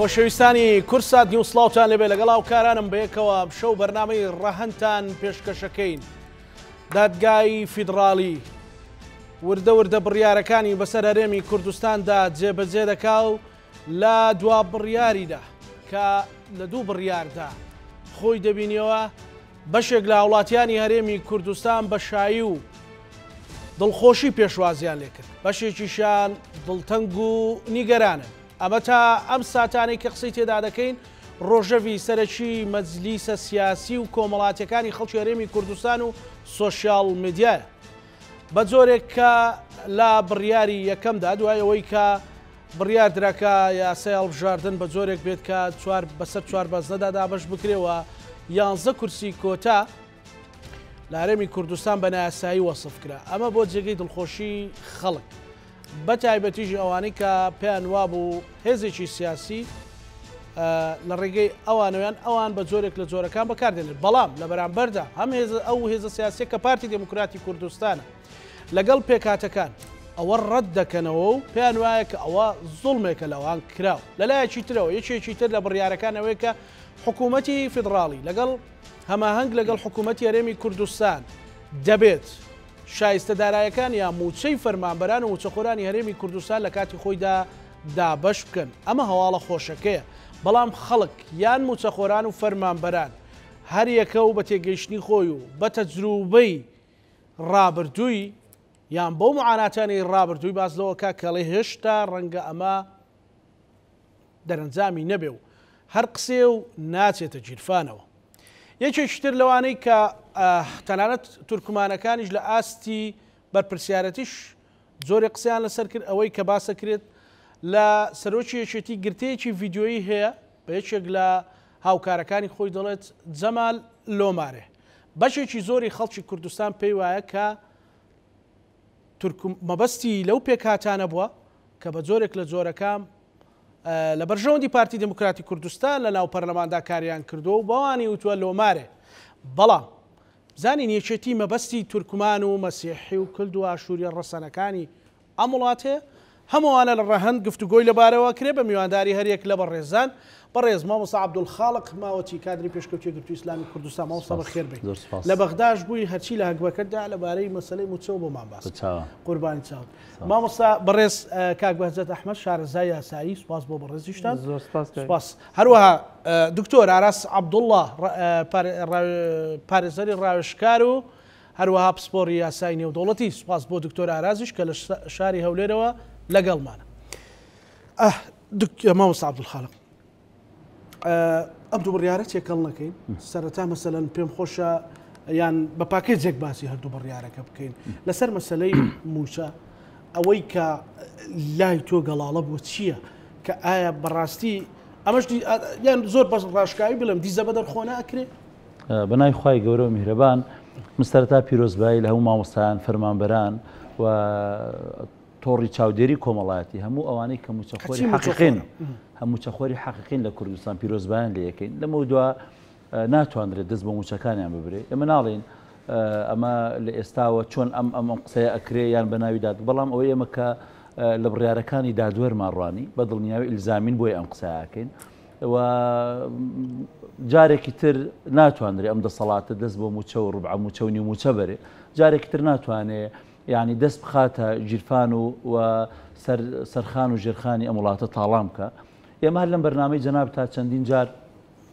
خۆشەویستانی کوردسات نیوز سڵاوتان لێبێ لەگەڵ هاوکارانم بەیەکەوە شەو بەرنامەی ڕەهەندتان پێشکەشەکەین دادگای فیدڕاڵی وردە وردە بڕیارەکانی بەسەر هەرێمی کوردستاندا جێبەجێ دەکا و لە دوا بڕیاریدا کە لە دوو بڕیاردا خۆی دەبینیەوە بەشێک لە هاوڵاتیانی هەرێمی کوردستان بە شایی و دڵخۆشی پێشوازیان لێکرد، بەشێکیشیان دڵتەنگ و نیگەرانن. ئەمە تا ئەم ساتانەی کە قسەی تێدا دەکەین ڕۆژەڤی سەرەکی مەجلیسە سیاسی و کۆمەڵاتیەکانی خەڵکی هەرێمی کوردستان و سۆشیاڵ میدیایە. بە جۆرێک کە لە بڕیاری یەکەمدا دوای ئەوەی کە بڕیار درا کە یاسای هەڵبژاردن بە جۆرێک بێت کە چوار بەسەر چوار بازنەدا دابەش بکرێ و یانزە کورسی کۆتا لە هەرێمی کوردستان بە نایاسایی وەسف کرا ئەمە بۆ جێگەی دڵخۆشی خەڵک بە تایبەتیش ئەوانەی کە پێیان وابوو هێزێکی سیاسی لە ڕێگەی ئەوانەوەیان ئەوان بە جۆرێک لە جۆرەکان بەکاردێنێت بەڵام لە بەرامبەردا هەم هێز ئەو هێزە سیاسیە کە پارتی دێموکراتی کوردستانە لەگەڵ پێکهاتەکان ئەوە ڕەت دەکەنەوە و پێیان وایە کە ئەوە زوڵمێکە لەوان کراو لەلایەکی ترەوە یەکێکی تر لە بڕیارەکان ئەوەیە کە حکوومەتی فیدڕاڵی لەگەڵ هەماهەنگ لەگەڵ حکوومەتی هەرێمی کوردستان دەبێت شایستە دارایەکان یا مووچەی فەرمانبەران و مووچەخۆرانی هەرێمی کوردستان لە کاتی خۆیدا دابەش بکەن ئەمە هەواڵە خۆشەکەیە بەڵام خەڵک یان مووچەخۆران و فەرمانبەران هەریەکە و بە تێگەیشتنی خۆی و بە تەجروبەی ڕابردووی یان بەو معاناتانەی ڕابردووی باس لەوە کا کەڵێ هێشتا ڕەنگە ئەمە دەرەنجامی نەبێ و هەر قسەیە و ناچێتە گیرفانەوە. یەکێکی تر لەوانەی کە تەنانەت تورکمانەکانیش لە ئاستی بەرپرسیارەتیش جۆرێک قسەیان لەسەر کرد ئەوەی کە باسە کرێت لە سەرۆکی یەکێتی گرتەیەکی ڤیدیۆیی هەیە بە یەکێک لە هاوکارەکانی خۆی دەڵێت جەمال لۆمارێ بەشێکی زۆری خەڵکی کوردستان پێی وایە کە تورک مەبەستی لەو پێکهاتانە بووە کە بە جۆرێک لە جۆرەکان لە بەرژەوەندی پارتی دێموکراتی کوردستان لە ناو پەرلەماندا کاریان کردووە و بەوانی وتووە لۆمارێ بەڵام بزانین یەکێتی مەبەستی تورکمان و مەسیحی و کلد و ئاشووریە ڕەسەنەکانی ئەم وڵاتەیە؟ هەموو ئەوانە لە ڕەهەند گفتوگۆی لەبارەوە کرێ بە میوانداری هەریەک لە بەڕێزان بەڕێز مامۆستا عەبدولخاڵق ماوەتی کادری پێشکەوتوی یەکگرتووی ئیسلامی کوردستان مامۆستا سپاس. بەخێر بێی زۆر سپاس. لە بەغداش بووی هەرچی لە هەگبەکەتدا لەبارەی مەسەلەی مووچەوە بۆمان باس بە کرد چاوان. قوربانی چاوت سپاس. مامۆستا بەڕێز کاک بەهجەت ئەحمەد شارەزای یاسایی سپاس بۆ بەڕێزیشتان زۆر سپاس کاک. سپاس هەروەها دکتۆر ئاراس عەبدوڵڵا پارێزەری ڕاوێژکار و هەروەها پسپۆڕی یاسای نێودەوڵەتی، سوپاس بۆ دکتۆر ئارازیش کە لە شاری هەولێرەوە لەگەڵمانە. مامۆستا عەبدولخالق ئەم دوو بڕیارە تێکەڵ نەکەین سەرەتا مەسەلەن پێم خۆشە یان بە پاکێجێک باسی هەردوو بڕیارەکە بکەین لەسەر مەسلەی موچە ئەوەی کە لای تۆ گەڵاڵە بۆ چییە کە ئایا بەڕاستی ئەمەش یان زۆر بەس ڕاشکاوی بڵێم دیزە بە دەرخۆنە ئەکرێ بە ناوی خوای گەورە و میهرەبان من سەرەتا پیرۆزبایی لە هەموو مامۆستایان فەرمانبەران و تۆڕی چاودێری کۆمەڵایەتی هەموو ئەوانەی کە موچەخۆری حەقیقین هەموو موچەخۆری حەقیقین لە کوردستان پیرۆزبایان لێ یەکەین لەمە دوا ناتوانرێت دەست بە موچەکانیان ببرێ ئێمە ناڵێین ئەمە لە ئێستاوە چۆن ئەم ئەم ئەم قسەیە ئەکرێ یان بە ناوی داد بەڵام ئەوەی ئێمە کە لە بڕیارەکانی دادوەرمان ڕوانی بە دڵنیاوی ئیلزامین بۆی ئەم قسەیەکەین و جارێکی تر ناتوانرێ ئەم دەسەڵاتە دەست بۆ موچە و ڕبع موچە و نیو موچە بەرێ جارێکی تر ناتوانێ یعنی دەست بخاتە گیرفان و و سەر سەرخان و ژێرخانی ئەم وڵاتە تاڵان بکە ئێمە هەر لەم بەرنامەی جەناب تا چەندین جار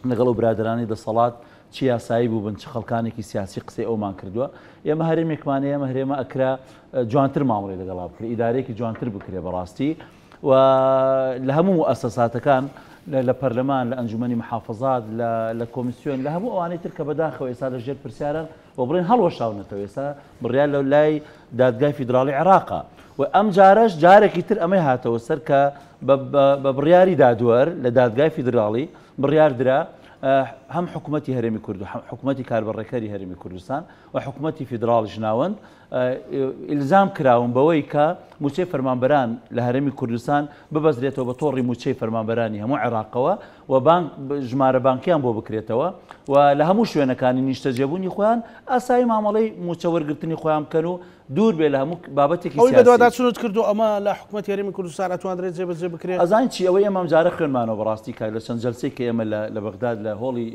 لەگەڵ ئەو برادەرانی دەسەڵات چ یاسایی بووبن چ خەڵکانێکی سیاسی قسەی ئەومان کردووە ئێمە هەرێمێکمان هەیە ئەمە هەرێمە ئەکرا جوانتر مامەڵەی لەگەڵا بکرێ ئیدارەیەکی جوانتر بکرێ بەڕاستی و لە هەموو موئەسەساتەکان لە پەرلەمان لە ئەنجومەنی محافەزات لە کۆمیسیۆن لە هەموو ئەوانەی تر کە بەداخەوە ئێستا لە ژێر پرسیارن و بڵێن هەڵوەشاونەتەوە ئێستا بڕیار لە لای دادگای فیدراڵی عێراقە و ئەم جارەش جارێکی تر ئەمەی هاتەوە سەر کە بە بڕیاری دادوەر لە دادگای فیدراڵی بڕیار درا هەم حکوومەتی هەرێمی کورد و حکوومەتی کاربەڕێکەری هەرێمی کوردستان و حکوومەتی فیدراڵیش ناوەند ئیلزام کراون بەوەی کە مووچەی فەرمانبەران لە هەرێمی کوردستان ببەسترێتەوە بە تۆڕی مووچەی فەرمانبەرانی هەموو عێراقەوە و بانک ژمارە بانکیان بۆ بکرێتەوە و لە هەموو شوێنەکانی نیشتەجێبوونی خۆیان ئاسایی مامەڵەی مووچە وەرگرتنی خۆیان بکەن و دوور بێ لە هەموو بابەتێکی ئەوەی سیاسی. بەدواداچوونت کردووە ئەمە لە حکومەتی هەرێمی کوردستان ئەتواندرێت جێبەجێ بکرێت؟ ئەزانی چی ئەوەی ئێمە ئەمجارە خوێنمانەوە بەڕاستی کاک لە چەند جەلسەی کە ئێمە لە لە بەغداد لە هۆڵی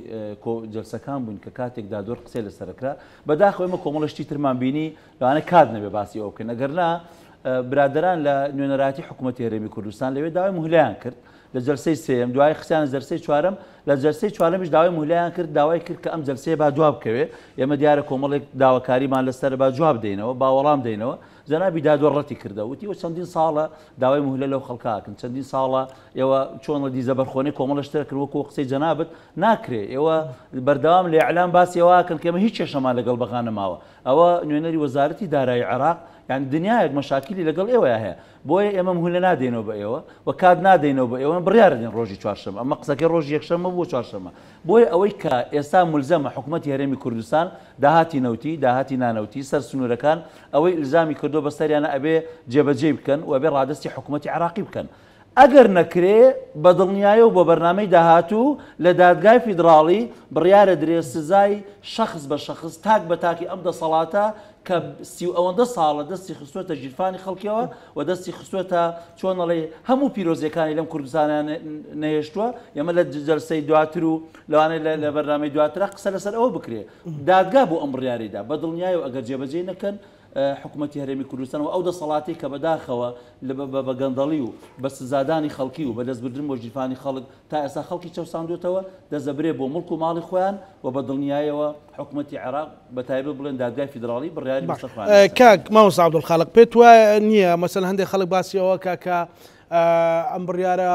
کۆ جەلسەکان بووین کە کاتێک دادوەر قسەی لەسەر ئەکرا بەداخەوە ئێمە کۆمەڵە شتی ترمان بینی لەوانەیە کات نەبێ باسی ئەوە بکەین ئەگەر نا برادەران لە نوێنەرایەتی حکوومەتی هەرێمی کوردستان لەوێ داوای موهلەیان کرد لە جەلسەی سێیەم دوای خستیانە جەلسەی چوارەم لە جەلسەی چوارەمیش داوای موهلەیان کرد داوای کرد کە ئەم جەلسەیە با دوا بکەوێ ئێمە دیارە کۆمەڵێک داواکاریمان لەسەرە با جواب دەینەوە با وەڵام دەینەوە جەنابی دادوەر ڕەتی کردەوە وتی ئێوە چەندین ساڵە داوای موهلە لەو خەڵکە ئەکەن چەندین ساڵە ئێوە چۆن لە دیزە بەرخۆنەی کۆمەڵە شتە کرد وەکو قسەی جەنابت ناکرێ ئێوە بەردەوام لە ئیعلام باسی ئەوە ئەکەن کە ئێمە هیچ کێشەمان لەگەڵ بەغا نەماوە ئەوە نوێنەری وەزارەتی دارایی عێراق یانی دنیایەک مەشاکیلی لەگەڵ ئێوەیا هەیە بۆیە ئێمە مهلە نادەینەوە بە ئێوە و کات نادەینەوە بە ئێوە بڕیار دەدەین ڕۆژی چوارشەممە ئەمە قسەکەی ڕۆژی یەکشەممە بوو چوارشەممە بۆیە ئەوەی کە ئێستا مولزەمە حکومەتی هەرێمی کوردستان داهاتی نەوتی داهاتی نانەوتی سەر سنوورەکان ئەوەی ئیلزامی کردووە بەسەریانە ئەبێ جێبەجێی بکەن و ئەبێ ڕادەستی حکومەتی عێراقی بکەن ئەگەر نەکرێ بە دڵنیایەوە بۆ بەرنامەی داهاتوو لە دادگای فیدڕاڵی بڕیارە درێ سزای شەخس بە شەخس تاک بە تاکی ئەم دەسەڵاتە کە سی و ئەوەندە ساڵە دەستی خستووەتە ژیرفانی خەڵکیەوە و دەستی خستووەتە چۆن ئەڵێی هەموو پیرۆزیەکانی لەم کوردستانە نەهێشتووە ئێمە لە جەلسەی دواتر و لەوانەیە لە بەرنامەی دواترا قسە لەسەر ئەوە بکرێ دادگا بۆ ئەم بڕیارەی دا بە دڵنیایەوە ئەگەر جێبەجێی نەکەن حکومەتی هەرێمی کوردستان و ئەو دەسەڵاتەی کە بەداخەوە بە گەندەڵی و بە سزادانی خەڵکی و بە دەستبردن بۆ ژیرفانی خەڵک تا ئێستا خەڵکی چەوساندووەتەوە، دەست دەبرێ بۆ موڵک و ماڵی خۆیان و بە دڵنیایەوە حکومەتی عێراق بە تایبەت بڵێن دادگای فیدراڵی بڕیاری باش بەسەر خۆیان ناسەپێنێت. کاک مامۆستا عەبدولخالق پێت وایە نییە مەسەلەن هەندێک خەڵک باسی ئەوە کا کە ئەم بڕیارە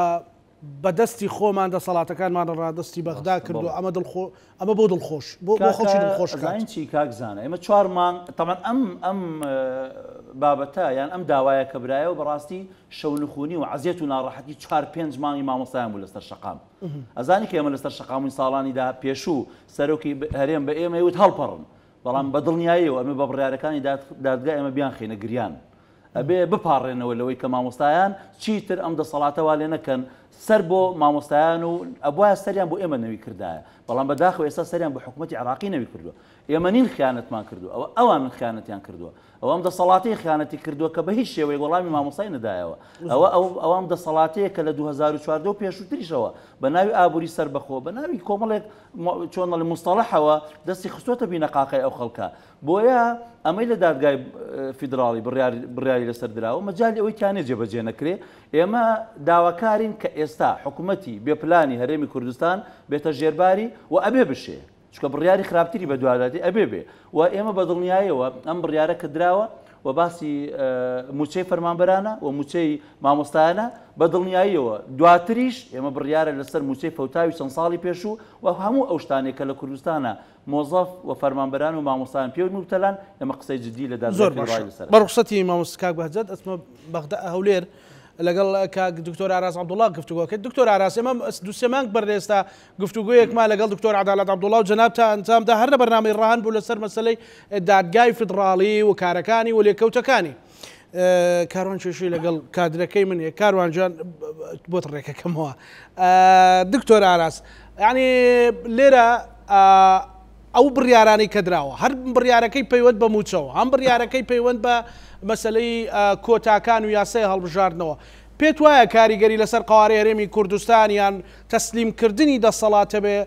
بە دەستی خۆمان دەسەڵاتەکانمان ڕادەستی بەغدا ڕاستە کردووە بەڵێ. ئەمە دڵخۆ ئەمە بۆ دڵخۆش بۆ بۆ کاکە خەڵکی دڵخۆش کات. ئەزانی چی کاک زانا ئێمە چوار مانگ تەبعەن ئەم ئەم بابەتە یان ئەم داوایە کە برایەوە بەڕاستی شەونخونی و عەزێت و ناڕەحەتی چوار پێنج مانگی مامۆستایان بوو لەسەر شەقام ئەزانی کە ئێمە لەسەر شەقاموین ساڵانی دا پێشوو سەرۆکی هەرێم بە ئێمەی وت هەڵپەڕن بەڵام بە دڵنیاییەوە ئەمە بە بڕیارەکانی دادگا ئێمە بیانخەینە گریان ئەبێ بپاڕێنەوە لەوەی کە مامۆستایان چیتر ئەم دەسەڵاتە وا لێ نەکەن سەر بۆ مامۆستایان و ئەبوایە سەریان بۆ ئێمە نەوی کردایە بەڵام بەداخەوە ئێستا سەریان بۆ حکوومەتی عراقی نەوی کردووە ئێمە نین خیانەتمان کردووە ئەوە ئەوانن خیانەتیان کردووە ئەوە ئەم دەسەڵاتەی خیانەتی کردووە کە بە هیچ شێوەیەک وەڵامی مامۆستای نەدایەوە. ئەوە ئەو ئەوە ئەم دەسەڵاتەیە کە لە 2014 و پێشووتریشەوە بە ناوی ئابووری سەربەخۆ، بە ناوی کۆمەڵێک چۆن دەڵێن موستەڵەحەوە دەستی خستۆتە بینەقاقای ئەو خەڵکە. بۆیە ئەمەی لە دادگای فیدراڵی بڕیار بڕیاری لەسەر دراوە مەجالی ئەوەی تیا نییە جێبەجێ نەکرێ. ئێمە داواکارین کە ئێستا حکومەتی بێ پلانی هەرێمی کوردستان بێتە ژێرباری و ئەبێ بشێ. چونکە بڕیاری خراپتری بەدوادا دێ ئەبێ بێ و ئێمە بە دڵنیایەوە ئەم بڕیارە کە دراوە و باسی موچەی فەرمانبەرانە و موچەی مامۆستایانە بە دڵنیاییەوە دواتریش ئێمە بڕیارە لەسەر موچەی فەوتاوی چەند ساڵی پێشوو و هەموو ئەو شتانێک کە لە کوردستانە مۆزەف و فەرمانبەران و مامۆستایان پێوی موبتەلان ئێمە قسەی جدی لە دادگای زۆر باشە فیدراڵی لەسەر بە ڕوخسەتی مامۆستا کاک بەهجەت ئەچمە بەغدا هەولێر لەگەڵ کاک دکتۆر ئاراس عەبدوڵڵا گفتوگۆ کرد دکتۆر ئاراس ئێمە دوو سێ مانگ بەر لە ئێستا گفتوگۆیەکمان لەگەڵ دکتۆر عەدالەت عەبدوڵا و جەنابتا ئەنجامدا هەر لە بەرنامەی ڕەهەند بوو لەسەر مەسەلەی دادگای فیدڕاڵی و کارەکانی و لێکەوتەکانی. کاروان کێشەی لەگەڵ کادرەکەی من هەیە کاروان جان بۆت ڕێکەکەمەوە دکتۆر ئاراس یعنی لێرە ئەو بڕیارانەی کە دراوە هەر بڕیارەکەی پەیوەند بە موچەوە هەم بڕیارەکەی پەیوەند بە مەسلەی کۆتاکان و یاسای هەڵبژاردنەوە پێت وایە کاریگەری لەسەر قەوارەی هەرێمی کوردستان یان تەسلیم کردنی دەسەڵات هەبێ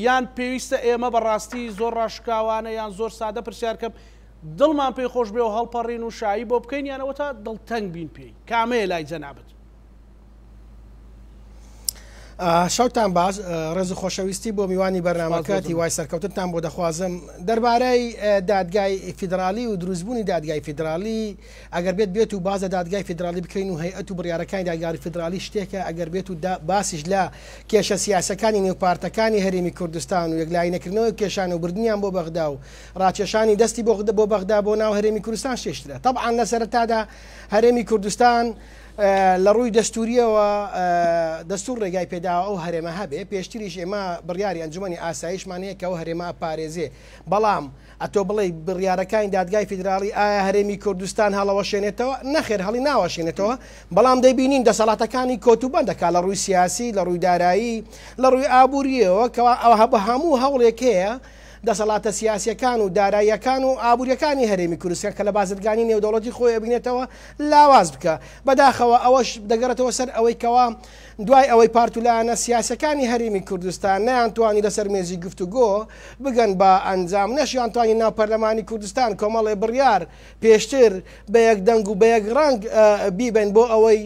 یان پێویستە ئێمە بە ڕاستی زۆر ڕاشکاوانە یان زۆر سادە پرسیار کەم دڵمان پێی خۆش بێ و هەڵپەڕین و شایی بۆ بکەین یان ئەوەتا دڵتەنگ بین پێی کامەیە لای جەنابت؟ شەوتان باش ڕێز و خۆشەویستی بۆ میوانی بەرنامەکە هیوای سەرکەوتنتان بۆ دەخوازم دەربارەی دادگای فیدرالی و دروستبوونی دادگای فیدرالی ئەگەر بێت بێت و باس لە دادگای فیدراڵی بکەین و هەیئەت و بڕیارەکانی دادگاری فیدراڵی شتێکە، ئەگەر بێت و باسیش لە کێشە سیاسیەکانی نێو پارتەکانی هەرێمی کوردستان و یەکلایی نەکردنەوەی کێشان و بردنیان بۆ بەغدا و ڕاکێشانی دەستی بۆ بۆ بەغدا بۆ ناو هەرێمی کوردستان شتێکی ترە. تەبعەن لە سەرەتادا هەرێمی کوردستان لە ڕووی دەستووریەوە دەستوور ڕێگای پێداوە ئەو هەرێمە هەبێ، پێشتریش ئێمە بڕیاری ئەنجومەنی ئاسایشمان هەیە کە ئەو هەرێمە ئەپارێزێ، بەڵام ئەتۆ بڵێی بڕیارەکانی دادگای فیدراڵی ئایا هەرێمی کوردستان هەڵەوەشێنێتەوە؟ نەخێر هەڵی ناوەشێنێتەوە، بەڵام دەیبینین دەسەڵاتەکانی کۆتوبەند دەکات لە ڕووی سیاسی، لە ڕووی دارایی، لە ڕووی ئابوورییەوە، کەوا ئەوە بە هەموو هەوڵێک هەیە دەسەڵاتە سیاسیەکان و داراییەکان و ئابووریەکانی هەرێمی کوردستان کە لە بازرگانی نێودەوڵەتی خۆی ئەبینێتەوە لاواز بکا. بەداخەوە ئەوەش دەگەڕێتەوە سەر ئەوەی کەوا دوای ئەوەی پارت و لایەنە سیاسیەکانی هەرێمی کوردستان نەیانتوانی لەسەر مێزی گفتوگۆ بگەن بە ئەنجام، نەشیانتوانی ناو پەرلەمانی کوردستان کۆمەڵێ بڕیار پێشتر بە یەک دەنگ و بە یەک ڕەنگ بیبەن بۆ ئەوەی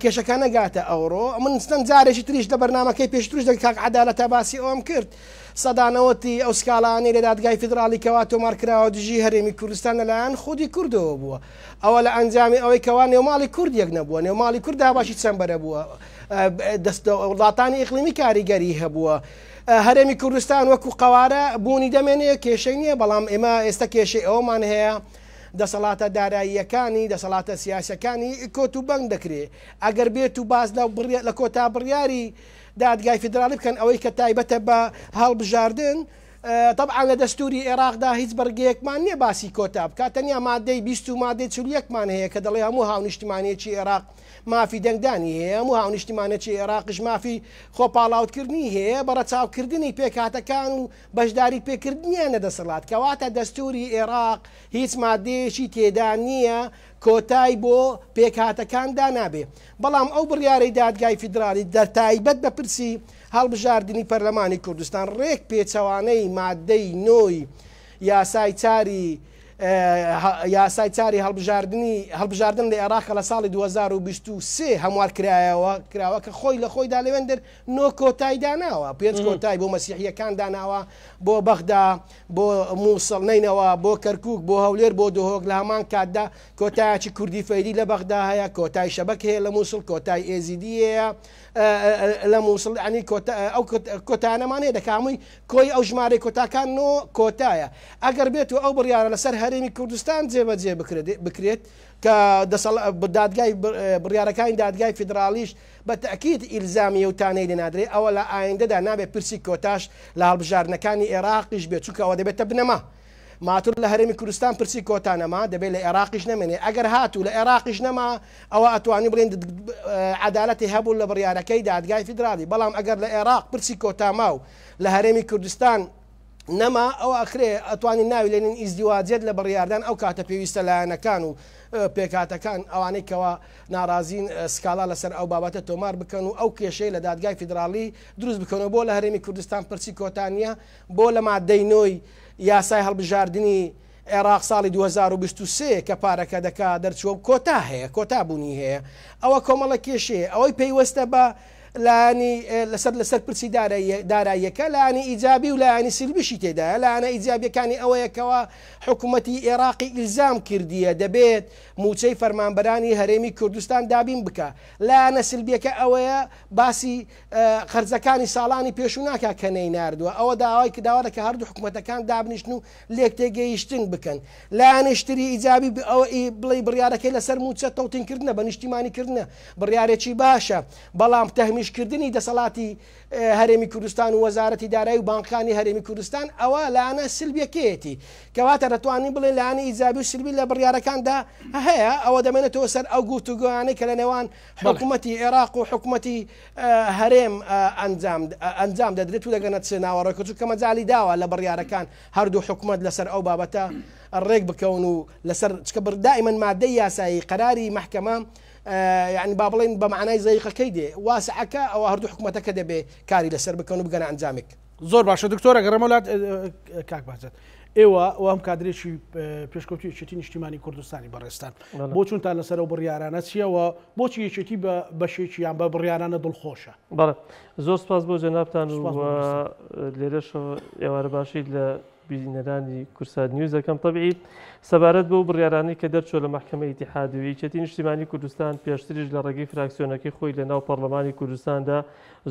کێشەکە نەگاتە ئەوڕۆ. من چەند جارێکی تریش لە بەرنامەکەی پێشتروش دەگەڵ کاک عەدالەتا باسی ئەوەم کرد، سەدا نەوەتی ئەو سکاڵانەی لە دادگای فیدراڵی کەوا تۆمار کراوە دژی هەرێمی کوردستان لەلایەن خودی کوردەوە بووە. ئەوە لە ئەنجامی ئەوەی کەوا نێوماڵی کورد یەک نەبووە، نێوماڵی کورد دابەشی چەند بەرە بووە، وڵاتانی ئیقلیمی کاریگەری هەبووە. هەرێمی کوردستان وەکو قەوارە بوونی دەمێنێ کێشەی نییە، بەڵام ئێمە ئێستا کێشەی ئەوەمان هەیە دەسەڵاتە داراییەکانی، دەسەڵاتە سیاسیەکانی کۆت و بەند دەکرێ. ئەگەر بێت و باس لە کۆتا بڕیاری دادگای فیدراڵی بکەن ئەوەی کە تایبەتە بە هەڵبژاردن، تەبعەن لە دەستوری ئێراقدا هیچ بڕگەیەکمان نییە باسی کۆتا بکات، تەنیا مادەی 20 و مادەی 41 مان هەیە کە دەڵێ هەموو هاونیشتیمانییەکی ئێراق مافی دەنگدانی هەیە، هەموو هاونیشتیمانێکی ئێراقیش مافی خۆپاڵاوتکردنی هەیە بە ڕەچاوکردنی پێکهاتەکان و بەشداری پێکردنیان لە دەسەڵات، کەواتە دەستوری ئێراق هیچ مادەیەکی تێدا نییە کۆتای بۆ پێکهاتەکان دانابێ، بەڵام ئەو بڕیارەی دادگای فیدراڵی تایبەت بە پرسی هەڵبژاردنی پەرلەمانی کوردستان ڕێک پێچەوانەی ماددەی نۆی یاسای چاری یاسای چاری هەڵبژاردنی هەڵبژاردن لە عێراق کە لە ساڵی 2023 هەموار کرایەوە کراوە کە خۆی لە خۆیدا لەوێندر نۆ کۆتای داناوە پێنج کۆتای بۆ مەسیحیەکان داناوە بۆ بەغدا بۆ مووسڵ نەینەوا بۆ کەرکک بۆ هەولێر بۆ دهۆک لە هەمان کاتدا کۆتایەکی کوردی فەیلی لە بەغدا هەیە کۆتای شەبەک هەیە لە مووسڵ کۆتای ئێزیدی هەیە لە مووسڵ یانی کۆتا ئەو کۆتایانەمان هەیە دەکا هەمووی کۆی ئەو ژمارەی کۆتاکان نۆ کۆتایە ئەگەر بێت و ئەو بڕیارە لەسەر هەرێمی کوردستان جێبەجێ بکرێت کە دەسەڵ دادگای بڕیارەکانی دادگای فیدراڵیش بە تەئکید ئیلزامیە و تانەی لێ نادرێ ئەوە لە ئایندەدا نابێت پرسی کۆتاش لە هەڵبژاردنەکانی ئێراقیش بێت چونکە ئەوە دەبێتە بنەما ماتور لە هەرێمی کوردستان پرسی کۆتا نەما، دەبێت لە ئێراقیش نەمێنێ، ئەگەر هاتوو لە ئێراقیش نەما، ئەوا ئەتوانین بڵێین عەدالەتی هەبوو لە بڕیارەکەی دادگای فیدراڵی، بەڵام ئەگەر لە ئێراق پرسی کۆتا ما و لە هەرێمی کوردستان نەما، ئەوە ئەکرێ ئەتوانین ناوی لێنین ئیزدیواجیەت لە بڕیاردان، ئەو کاتە پێویستە لایەنەکان و پێکهاتەکان ئەوانەی کەوا ناڕازین سکاڵا لەسەر ئەو بابەتە تۆمار بکەن و ئەو کێشەیە لە دادگای فیدراڵی دروست بکەنەوە، بۆ لە هەرێمی کوردستان پرسی کۆتا نییە؟ بۆ لە ماددەی نۆی یاسای هەڵبژاردنی عێراق ساڵی 2023 کە پارەکە دەکا دەرچووە و کۆتا هەیە، کۆتا بوونی هەیە، ئەوە کۆمەڵە کێشەیە. ئەوەی پەیوەستە بە لایەنی لەسەر لەسەر پرسی داراییەکە، لایەنی ئیجابی و لایەنی سلبیشی تێدایە. لایەنە ئیجابیەکانی ئەوەیە کەوا حکوومەتی عێراقی ئیلزام کردیە دەبێت مووچەی فەرمانبەرانی هەرێمی کوردستان دابین بکا. لایەنە سلبیەکە ئەوەیە باسی قەرزەکانی ساڵانی پێشوو ناکات کە نەیناردووە، ئەوە داوای داوا دەکات هەردوو حکومەتەکان دابنیشن و لێکتێگەیشتن بکەن. لایەنێکی تری ئیجابی ئەوە بڵێی بڕیارەکەی لەسەر مووچە تەوتینکردنە، بە نیشتیمانیکردنە، بڕیارێکی باشە، بەڵام تەهمیشکردنی دەسەڵاتی هەرێمی کوردستان و وەزارەتی دارایی و بانقانی هەرێمی کوردستان ئەوە لایەنە سلبیەکەیەتی. کەواتە دەتوانین بڵێین لایەنی ئیجابی و سلبی لە بڕیارەکاندا هەیە، ئەوە دەمێنێتەوە سەر ئەو گفتوگۆیانەی کە لە نێوان حکومەتی عێراق و حکومەتی هەرێم ئەنجام دەدرێت و دەگەنە چ ناوەڕۆکە، چونکە مەجالی داوە لە بڕیارەکان هەردوو حکومەت لەسەر ئەو بابەتە ڕێک بکەون و لەسەر چکە دائیمەن مادەی یاسایی قەراری مەحکەمە یعنی با بڵێین بە مەعنای زەیقەکەی دێ واسعەکە ئەوە هەردوو حکومەتەکە دەبێ کاری لەسەر بکەن و بگەنە ئەنجامێک. زۆر باشە دکتۆر ئەگەڕێمەوە لات کاک بەهجەت ئێوە و ئەم کادرێکی پێشکەوتوی یەکێتی نیشتیمانی کوردستانی بەڕێزتان بۆچونتان لەسەر ئەو بڕیارانە چییە و بۆچی یەکێتی بە بەشێکی یان بە بڕیارانە دڵخۆشە؟ بەڵێ زۆر سپاس بۆ جەنابتان و لێرەشەوە ئێوارە باشی لە بینەرانی کورسات نیوز دەکەم. تەبعی سەبارەت بەو بڕیارانەی کە دەرچووە لە مەحکەمەی ئیتیحادی و یەکێتی نیشتیمانی کوردستان پێشتریش لە ڕێگەی فراکسیۆنەکەی خۆی لە ناو پەڕلەمانی کوردستاندا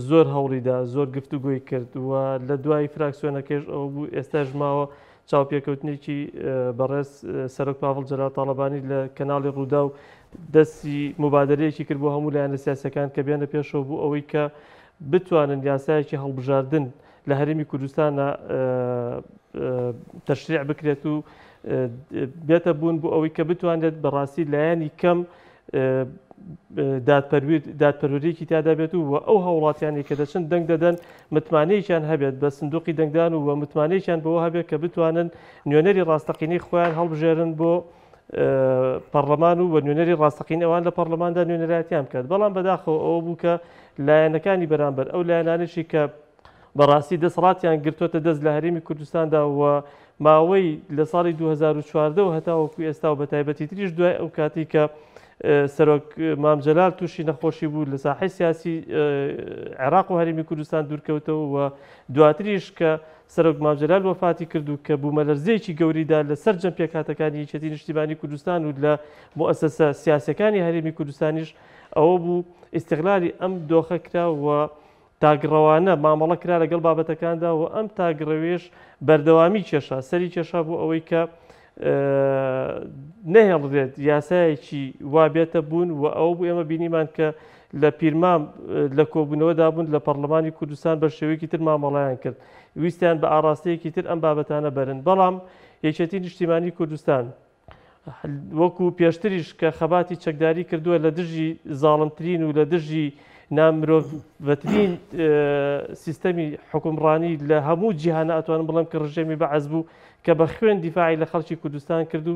زۆر هەوڵیدا زۆر گفتوگۆی کرد و لە دوای فراکسیۆنەکەیش ئەوە بوو ئێستاش ماوە چاوپێکەوتنێکی بەڕێز سەرۆک پاڤڵ جەلال تاڵەبانی لە کەناڵی ڕووداو دەستی موبادەرەیەکی کرد بۆ هەموو لایەنە سیاسیەکان کە بێنە پێشەوە بۆ ئەوەی کە بتوانن یاسایەکی هەڵبژاردن لە هەرێمی کوردستانە تەشریع بکرێت و بێتە بوون بۆ ئەوەی کە بتوانێت بەڕاستی لایەنی کەم دادپەروەریەکی تیادا بێت و ئەو هاوڵاتیانەی کە دەچن دەنگ دەدەن متمانەیەکیان هەبێت بە سندوقی دەنگدان و متمانەیەکیان بەوە هەبێت کە بتوانن نوێنەری ڕاستەقینەی خۆیان هەڵبژێرن بۆ پەرلەمان و نوێنەری ڕاستەقین ئەوان لە پەرلەماندا نوێنەرایەتیان بکات. بەڵام بەداخەوە ئەوە بوو کە لایەنەکانی بەرامبەر ئەو لایەنانەشی کە بەڕاستی دەسەڵاتیان گرتووەتە دەست لە هەرێمی کوردستاندا و ماوەی لە ساڵی 2014 و هەتاوەکو ئێستا و بەتایبەتی تریش دوای ئەو کاتی کە سەرۆک مام جەلال تووشی نەخۆشی بوو لە ساحەی سیاسی عێراق و هەرێمی کوردستان دوورکەوتەوە و دواتریش کە سەرۆک مام جەلال وەفاتی کرد و کە بوومەلەرزەیەکی گەورەی دا لە سەرجەم پێکهاتەکانی یەکێتی نیشتیمانی کوردستان و لە موئەسەسە سیاسیەکانی هەرێمی کوردستانیش ئەوە بوو ئیستغلالی ئەم دۆخە کرا و تاکڕەوانە مامەڵە کرا لەگەڵ بابەتەکاندا و ئەم تاکڕەویش بەردەوامی کێشا، سەری کێشا بۆ ئەوەی کە نەهێڵرێت یاسایەکی وا بێتە بوون و ئەوە بوو ئێمە بینیمان کە لە پیرمام لە کۆبوونەوەدا بوون لە پەرلەمانی کوردستان بە شێوەیەکی تر مامەڵەیان کرد، ویستیان بە ئاڕاستەیەکی تر ئەم بابەتانە بەرن، بەڵام یەکێتی نیشتیمانی کوردستان وەکو پێشتریش کە خەباتی چەکداری کردووە لە دژی زاڵمترین و لە دژی نامرۆڤترین سیستەمی حکومڕانی لە هەموو جیهانە ئەتوانم بڵێم کە ڕژێمی بەعس بوو کە بە خوێن دیفاعی لە خەڵکی کوردستان کرد و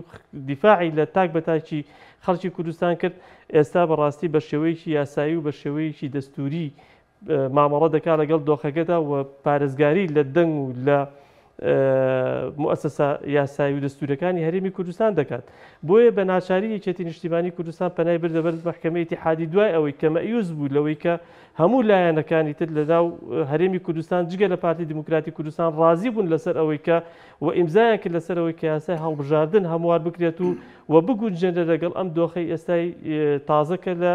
دیفاعی لە تاک بە تاکی خەڵکی کوردستان کرد ئێستا بەڕاستی بە شێوەیەکی یاسایی و بە شێوەیەکی دەستوری مامەڵە دەکات لەگەڵ دۆخەکەدا و پارێزگاری لە دەنگ و لە موئەسەسە یاسایی و دەستوورەکانی هەرێمی کوردستان دەکات. بۆیە بە ناچاری یەکێتی نیشتیمانی کوردستان پەنای بردە بەر مەحکەمەی ئیتیحادی دوای ئەوەی کە مەئیوس بوو لەوەی کە هەموو لایەنەکانی تر لە ناو هەرێمی کوردستان جگە لە پارتی دیموکراتی کوردستان ڕازی بوون لەسەر ئەوەی کە و ئیمزایان کرد لەسەر ئەوەی کە یاسای هەڵبژاردن هەموار بکرێت و و بگونجێنرێت لەگەڵ ئەم دۆخەی ئێستای تازە کە لە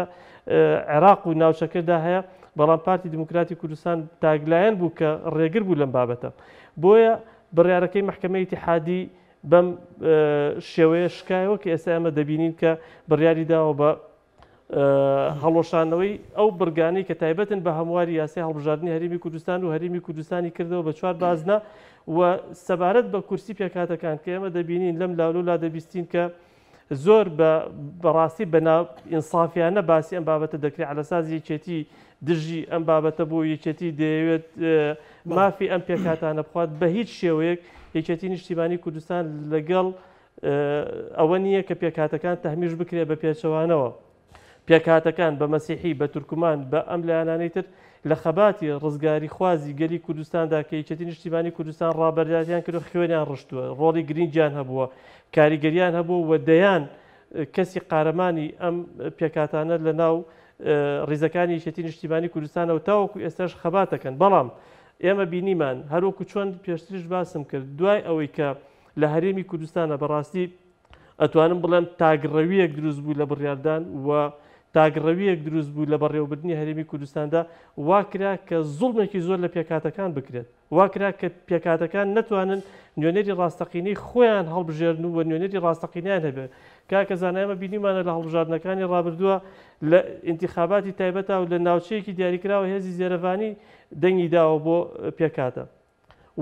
عێراق و ناوچەکەدا هەیە، بەڵام پارتی دیموکراتی کوردستان تاکلایەن بوو کە ڕێگر بوو لەم بابەتە. بۆیە بڕیارەکەی مەحکەمەی ئیتیحادی بەم شێوەیە شکایەوە کە ئێستا ئێمە دەبینین کە بڕیاری داوە بە هەڵوەشانەوەی ئەو بڕگانەی کە تایبەتن بە هەمواری یاسای هەڵبژاردنی هەرێمی کوردستان و هەرێمی کوردستانی کردەوە بە چوار بازنە و سەبارەت بە کورسی پێکهاتەکان کە ئێمە دەبینین لەم لاولولا دەبیستین کە زۆر بە بەڕاستی بە نا ئینسافیانە باسی ئەم بابەتە دەکرێت عەلەساس یەکێتی دژی ئەم بابەتە بۆ یەکێتی دەیەوێت مافی ئەم پێکهاتانە بخوات بە هیچ شێوەیەک یەکێتی نیشتیمانی کوردستان لەگەڵ ئەوە نییە کە پێکهاتەکان تەهمیش بکرێت بە پێچەوانەوە. پێکهاتەکان، بە مەسیحی، بە تورکمان، بە ئەم لایەنانەی تر لە خەباتی ڕزگاریخوازی گەلی کوردستاندا کە یەکێتی نیشتیمانی کوردستان ڕابەرایەتیان کردوە خوێنیان ڕشتووە، ڕۆڵی گرینگیان هەبووە، کاریگەریان هەبووە و دەیان کەسی قارەمانی ئەم پێکهاتانە لە ناو ڕیزەکانی یەکێتی نیشتیمانی کوردستانەوە تاوەکو ئێستاش خەبات دەکەن. بەڵام ئێمە بینیمان هەروەکو چۆن پێشتریش باسم کرد دوای ئەوەی کە لە هەرێمی کوردستانە بەڕاستی ئەتوانم بڵێم تاکڕەوییەک دروست بوو لە بڕیاردان و تاکڕەوییەک دروست بوو لە بەڕێوەبردنی هەرێمی کوردستاندا، وا کرا کە زوڵمێکی زۆر لە پێکهاتەکان بکرێت، وا کرا کە پێکهاتەکان نەتوانن نوێنەری ڕاستەقینەی خۆیان هەڵبژێرن و نوێنەری ڕاستەقینەیان هەبێت. کاکە زانا ئێمە بینیومانە لە هەڵبژاردنەکانی ڕابردووە لە ئینتیخاباتی تایبەتا و لە ناوچەیەکی دیاریکراوە هێزی زێرەڤانی دەنگی داوە بۆ پێکهاتە.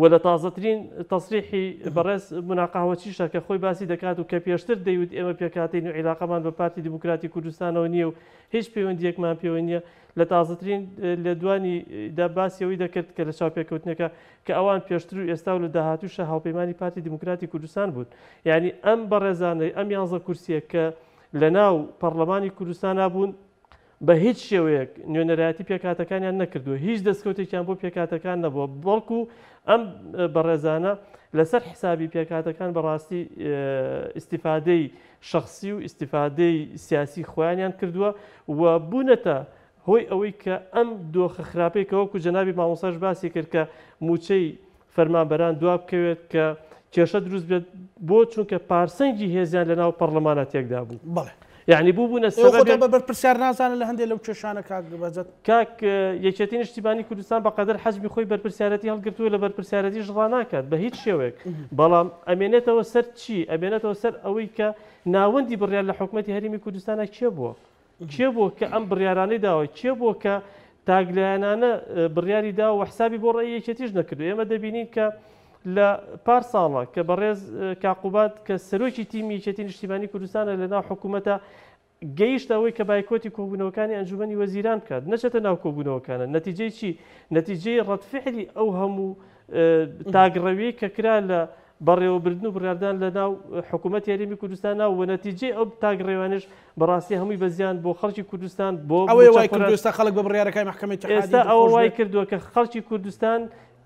و لە تازەترین تەسریحی بەڕێز مونا قەهوەچیشە کە خۆی باسی دەکات و کە پێشتر دەیوت ئێمە پێکهاتەین و عیلاقەمان بە پارتی دیموکراتی کوردستانەوە نییە و هیچ پەیوەندییەکمان پێوە نییە لە تازەترین لێدوانی دا باسی ئەوەی دەکرد کە لە چاوپێکەوتنێکە کە ئەوان پێشتر و ئێستا و لە داهاتووشە هاوپەیمانی پارتی دیموکراتی کوردستان بوون یعنی ئەم بەڕێزانەی ئەم یانزە کورسیە کە لەناو پەڕلەمانی کوردستانا بوون بە هیچ شێوەیەک نوێنەرایەتی پێکهاتەکانیان نەکردووە، هیچ دەستکەوتێکیان بۆ پێکهاتەکان نەبووە، بەڵکو ئەم بەڕێزانە لەسەر حسابی پێکهاتەکان بەڕاستی ئیستیفادەی شەخسی و ئیستیفادەی سیاسی خۆیانیان کردووە و بوونەتە هۆی ئەوەی کە ئەم دۆخە خراپەی کە وەکو جەنابی مامۆستاش باسی کرد کە مووچەی فەرمانبەران دوابکەوێت کە کێشە دروست بێت بۆ چونکە پارسەنگی هێزیان لەناو پەڕلەمانا تێکدا بوو. بەڵێ. یەعنی بووبوونە ئێوە خۆتان بە بەرپرسیار نازانن لە هەندێک لەو کێشانە کاک بەهجەت؟ کاک یەکێتی نیشتیمانی کوردستان بە قەدەر حەجمی خۆی بەرپرسیارەتی هەڵگرتووە لە بەرپرسیارەتیش ڕاناکات بە هیچ شێوەیەک بەڵام ئەمێنێتەوە سەر چی؟ ئەمێنێتەوە سەر ئەوەی کە ناوەندی بڕیار لە حکومەتی هەرێمی کوردستانا کێ بووە؟ کێ بووە کە ئەم بڕیارانەی داوە؟ کێ بووە کە تاکلایەنانە بڕیاری داوە و حسابی بۆ ڕەئی یەکێتیش نەکردووە؟ ئێمە دەبینین کە لە پار ساڵە کە بەڕێز کاک قوباد کە سەرۆکی تیمی یەکێتی نیشتیمانی کوردستانە لە ناو حکوومەتە گەیشتە ئەوەی کە بایکۆتی کۆبوونەوەکانی ئەنجومەنی وەزیران بکات، نەچێتە ناو کۆبوونەوەکانە، نەتیجەی چی؟ نەتیجەی ڕەدفعلی ئەو هەموو تاکڕەویەی کە کرا لە بەڕێوەبردن و بڕیاردان لە ناو حکوومەتی هەرێمی کوردستان و نەتیجەی ئەو تاکڕەوانەش بەڕاستی هەمووی بە زیان بۆ خەڵکی کوردستان بۆ ئەوەی وای کردووە ئێستا خەڵک بە بڕیارەکانی مەحکەمەی ئیتیحادی ئێستا ئەوە وای کردووە کە خەڵکی کوردستان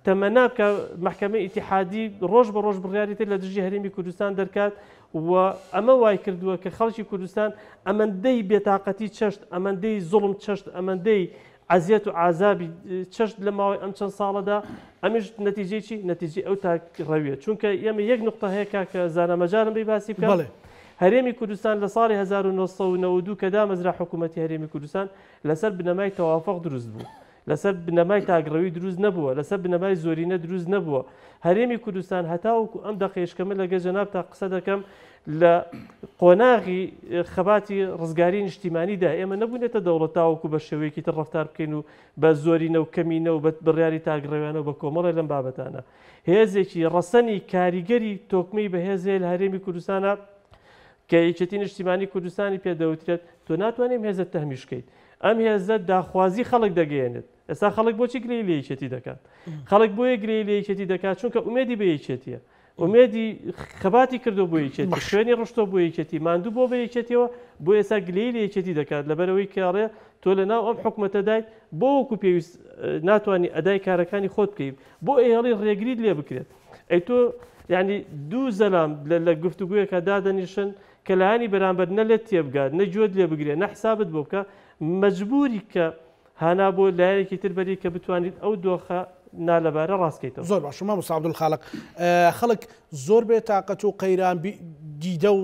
تەمەنا بکا مەحکەمەی ئیتیحادی ڕۆژ بە ڕۆژ بڕیاری تر لە دژی هەرێمی کوردستان دەرکات و ئەمە وای کردووە کە خەڵکی کوردستان ئەمەندەی بێتاقەتی چەشت، ئەمەندەی زوڵم چەشت، ئەمەندەی عەزیەت و عازابی چەشت لە ماوەی ئەم چەند ساڵەدا، ئەمیش نەتیجەی چی؟ نەتیجەی ئەو تاکڕەویە. چونکە ئێمە یەک نوقتە هەیە کاکە زانا مەجالم بەی باسی بکەم. بەڵێ. هەرێمی کوردستان لە ساڵی 1992 کە دامەزرا حکوومەتی هەرێمی کوردستان لەسەر بنەمای تەوافق دروست بوو. لەسەر بنەمای تاکڕەوی دروست نەبووە، لەسەر بنەمای زۆرینە دروست نەبووە. هەرێمی کوردستان هەتاوەکو ئەم دەقەیش کە من لەگەل جەنابتا قسە دەکەم لە قۆناغی خەباتی ڕزگاری نیشتیمانیدا ئێمە نەبوونێتە دەوڵەت تاوەکو بە شێوەیەکی تر ڕەفتار بکەین و بە زۆرینە و کەمینە و بە بڕیاری تاکڕەویانە و بە کۆمەڵێ لەم بابەتانە. هێزێکی ڕەسەنی کاریگەری تۆکمەی بەهێز هەیە لە هەرێمی کوردستانا کە یەکێتی نیشتیمانی کوردستانی پێ دەوترێت، تۆ ناتوانی ئەم هێزە تەهمیش کەیت. ئەم هێزە داخوازی خەڵک دەگەیەنێت. ئێستا خەڵک بۆچی گلەیی لە یەکێتی دەکات؟ خەڵک بۆیە گلەیی لە یەکێتی دەکات چونکە ئومێدی بە یەکێتیە. ئومێدی خەباتی کردو بۆ یەکێتی، خوێنی ڕشتۆ بۆ یەکێتی، ماندوو بۆ بە یەکێتیەوە، بۆ ئێستا گلەیی لە یەکێتی دەکات لەبەرئەوەی کە ئەڵێ تۆ لە ناو ئەم حکومەتەدایت بۆ وەکو پێویست ناتوانی ئەدای کارەکانی خۆت بکەی، بۆ ئەیهێڵی ڕێگریت لێ بکرێت. ئەی تۆ یعنی دوو زەلام لە گفتوگۆیەکە دادەنیشن کە لایەنی بەرامبەر نە لێت تێبگات، نە گوێت لێ بگرێ، نە حسابت بۆ بکا، مەجبوری کە هانا بۆ لایەنێکی تر بەری کە بتوانیت ئەو دۆخە نالەبارە ڕاست کەیتەوە. زۆر باشە مامۆستا عەبدولخالق، خەڵک زۆر بێ تاقەت و قەیران دیدە و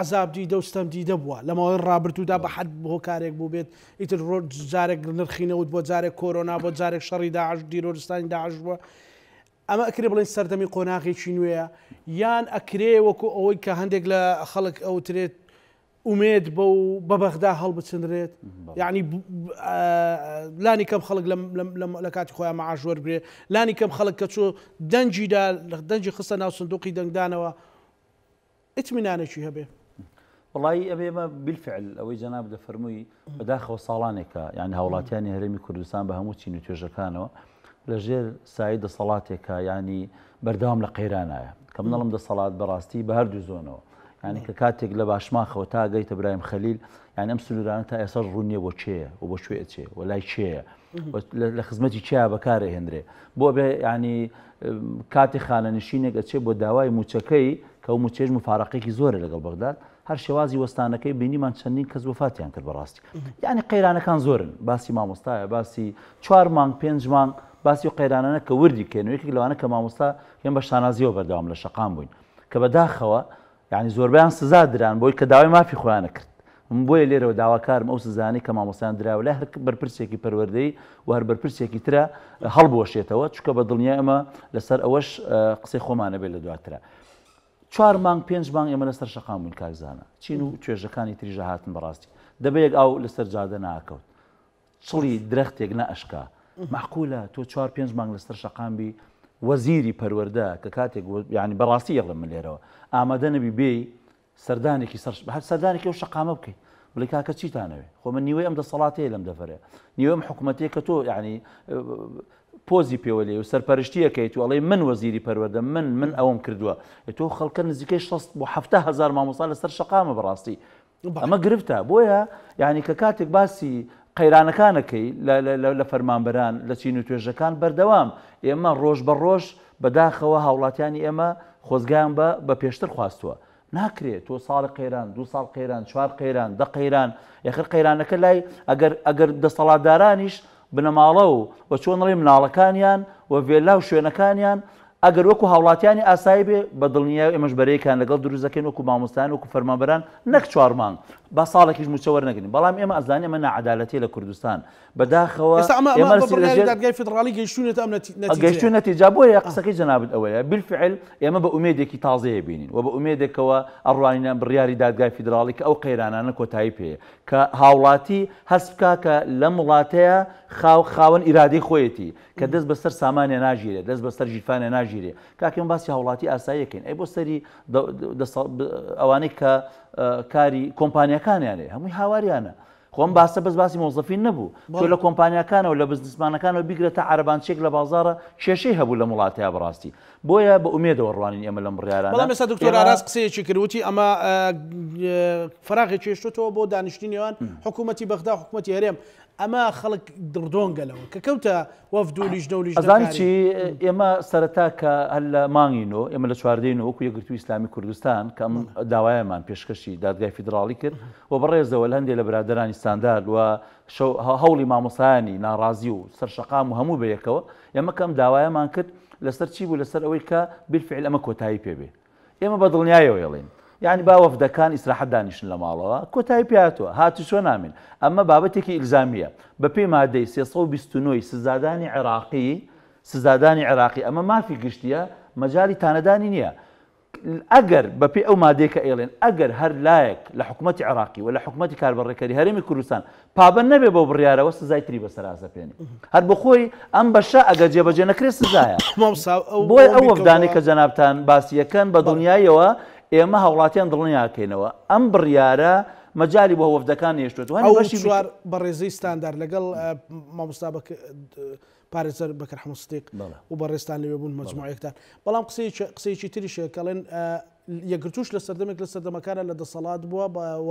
عەزاب دیدە و ستەم دیدە بووە لە ماوەی ڕابردوودا بە هەر هۆکارێک بووبێت، ئیتر ڕۆژ جارێک نرخی نەوت بووە، جارێک کۆرۆنا بووە، جارێک شەڕی داعش، تیرۆرستانی داعش بووە، ئەمە ئەکرێ بڵێین سەردەمی قۆناغێکی نوێیە یان ئەکرێ وەکو ئەوەی کە هەندێک لە خەڵک ئەوترێت ئومێد بە و بە بەغدا هەڵبچنرێت یعنی لانی کەم خەڵک لە کاتی خۆیان معاش وەرگێ لانی کەم خەڵک کە چۆ دەنگیدا دەنگی خستە ناو سندوقی دەنگدانەوە ئیتمینانێکی هەبێ. وەڵایی ئەمە ئێمە بالفعل ئەوەی جەنابت دەفەرمووی بەداخەوە ساڵانێکە یعنی هاوڵاتیانی هەرێمی کوردستان بە هەموو چین و توێژەکانەوە لەژێر سایەی دەسەڵاتێکە یعنی بەردەوام لە قەیرانایە کە من دەڵێم دەسەڵات بەڕاستی بە هەردوو زۆنەوە یعنی کە کاتێک لە باشماخەوە تا گەیتە برایم خەلیل یعنی ئەم سنوورانە تا ئێستا ڕوون نییە بۆ کێیە و بۆ کوێ ئەچێ و لای کێیە لە خزمەتی کیا بەکارئەهێنرێ بۆ بێ ینی کاتی خانەنشینێک ئەچێ بۆ داوای موچەکەی کە و موچێژ مفارەقێکی زۆرە لەگەڵ بەغداد هەر شێوازی وەستانەکەی بینیمان چەندین کەس وەفاتیان کرد بەڕاستی یعنی قەیرانەکان زۆرن باسی مامۆستایە باسی چوار مانگ پێنج مانگ باسی و قەیرانانە کە وردی کەین یەکێک لەوانە کە مامۆستا هێن بە شانازیەوە بەردەوام لە شەقام بووین کە بەداخەوە یانی زۆربەیان سزا دران بۆی کە داوای مافی خۆیانە کرد. من بۆیە لێرەوە داواکارم ئەو سزانەی کە مامۆستایان دراوە لای هەر بەرپرسێکی پەروەردەیی و هەر بەرپرسێکی ترە هەڵبوەشێتەوە، چونکە بە دڵنیای ئەمە لەسەر ئەوەش قسەی خۆمانە بێت لە دواترا. چوار مانگ پێنج مانگ ئێمە لەسەر شەقام بووین کاک زانا. چین و توێژەکانی تریش هاتن بەڕاستی. دەبەیەک ئاو لەسەر جادە ناکەوت. چڵی درەختێک نەئەشکا. مەعقولە تۆ چوار پێنج مانگ لەسەر شەقام بی وەزیری پەروەردە کە کاتێک یانی بەڕاستی ئەڵێم من لێرەوە ئامادە نەبی بێی سەردانێکی سەر هەر سەردانێکی ئەو شەقامە بکەی بڵێ کاکە چیتانەوێ خۆ من نیوەی ئەم دەسەڵاتەیە لەم دەڤەرە نیوەی ئەم حکوومەتەیە کە تۆ یعنی پۆزی پێوە لێ و سەرپەرشتیەکەیت و ئەڵێ من وەزیری پەروەردە من من ئەوەم کردووە تۆ خەڵکە نزیکەی 60 بۆ 70 هزار مامۆستا لەسەر شەقامە بەڕاستی ئەمە گرفتە بۆیە یعنی کە کاتێک باسی قەیرانەکانەکەی لە فەرمانبەران لە چین و توێژەکان بەردەوام ئێمە ڕۆژ بە ڕۆژ بەداخەوە هاوڵاتیانی ئێمە خۆزگایان بە بە پێشتر خواستووە ناکرێت تۆ ساڵ قەیران دو ساڵ قەیران چوار قەیران دە قەیران یاخر قەیرانەکە لای ئەگەر ئەگەر دەسەڵاتدارانیش بنەماڵە و و چۆن ڵێ مناڵەکانیان و ڤێلا و شوێنەکانیان ئەگەر وەکو هاوڵاتیانی ئاسایی بێ بە دڵنیایەوە ئێمەش بەرەیەکیان لەگەڵ دروست دەکەین وەکو مامۆستایان وەکو فەرمانبەران نەک چوار مانگ با ساڵێکیش مووچە وەرنەگرین بەڵام ئێمە ئەزانین ئەمە ناعەدالەتیە لە کوردستان بەداخەوە ئێستا ئەمە ئێمە ئەمە بە بڕیاری لەژێر دادگای فیدڕاڵی گەیشتوونەتە ئەم نەتی- نەتیجەیە. گەیشتوون نەتیجە بۆیە قسەکەی جەنابت ئەوەیە بالفعل ئێمە بە ئومێدێکی تازەیە بینین و بە ئومێدێکەوە ئەڕوانینە بڕیاری دادگای فیدراڵی کە ئەو قەیرانانە کۆتایی پێیە کە هاوڵاتی هەست بکا کە لەم وڵاتەیە خاو خاوەن ئیرادەی خۆیەتی کە دەست بەسەر سامانێ ناگیرێ، دەست بەسەر ژیرفانێ ناگیرێ. ناگیرێ. کاکە ئێمە باسی هاوڵاتی ئاساییەکەین ئەی بۆ سەری ئەوانەی کە کاری کۆمپانیەکانیان هەیە هەمووی هاواریانە. خۆم باسە بەس باسی مۆزەفین نەبوو تۆ لە کۆمپانیاکانەوە لە بزنسمانەکانەوە بیگرە تا عەرەبانچیەک لە بازاڕە کێشەی هەبوو لەم وڵاتەیا بەڕاستی بۆیە بە ئومێدەوە ڕوانین ئێمە لەم بڕیارانە بەڵام ئێستا دکتۆر ئاراس قسەیەکی کرد وتی ئەمە فراغێکی هێشتۆتەوە بۆ دانیشتنی نێوان حکوومەتی بەغدا و حکوومەتی هەرێم ئەمە خەڵک دڕدۆنگە لەوە کە کەوتە وەفد و لیژنە و لیژنەکاری. ئەزانی چی ئێمە سەرەتا کە هەر لە مانگی نۆ ئێمە لە چواردەی نۆ وەکو یەکگرتووی ئیسلامی کوردستان کە ئەم داوایەمان پێشکەشی دادگای فیدراڵی کرد و بەڕێزەوە لە هەندێ لە برادەرانی ستاندارد و هەوڵی مامۆستایانی ناڕازی و سەر شەقام و هەموو بەیەکەوە ئێمە کە ئەم داوایەمان کرد لەسەر چی بوو لەسەر ئەوەی کە بالفعل ئەمە کۆتایی پێ بێ ئێمە بە دڵنیایەوە ئەڵێین یانی با وەفدەکان ئیسراحەت دانیشن لە ماڵەوە کۆتایی پێهاتووە هاتوچۆ نامێن ئەمە بابەتێکی ئیلزامییە بەپێی مادەی 329 ی سزادانی عێراقی سزادانی عێراقی ئەمە مافی گشتیە مەجالی تانەدانی نییە ئەگەر بەپێی ئەو مادەیە کە ئەیڵێن ئەگەر هەر لایەک لە حکومەتی عێراقی و لە حکومەتی کاربەڕێکەری هەرێمی کوردستان پابەند نەبێ بەو بڕیارەوە سزای تری بەسەر ئاسەپێنێ هەر بۆ خۆی ئەم بەشە ئەگەر جێبەجێ نەکرێت سزایە مامۆستا ئەو بۆیە ئەوەم ئەو بیر وەفدانەی کەوتەوە کە جەنابتان باسی ئەکەن بە دڵنیاییەوە ئێمە هاوڵاتیان دڵنیاکەینەوە ئەم بڕیارە مەجالی بۆ وەفدەکان نەهێشتووەتەوە هەنێ ئەو بەشی چوار بەڕێزەی ستاندار لەگەڵ مامۆستا بەک پارێزەر بەکر حەمە سدیق و بەڕێزتان لەوێ بوون مەجموعەیەکتان بەڵام قسەیەکی قسەیەکی تریش هەیە کە ئەڵێن یەکگرتووش لە سەردەمێک لە سەردەمەکانە لە دەسەڵات بووە و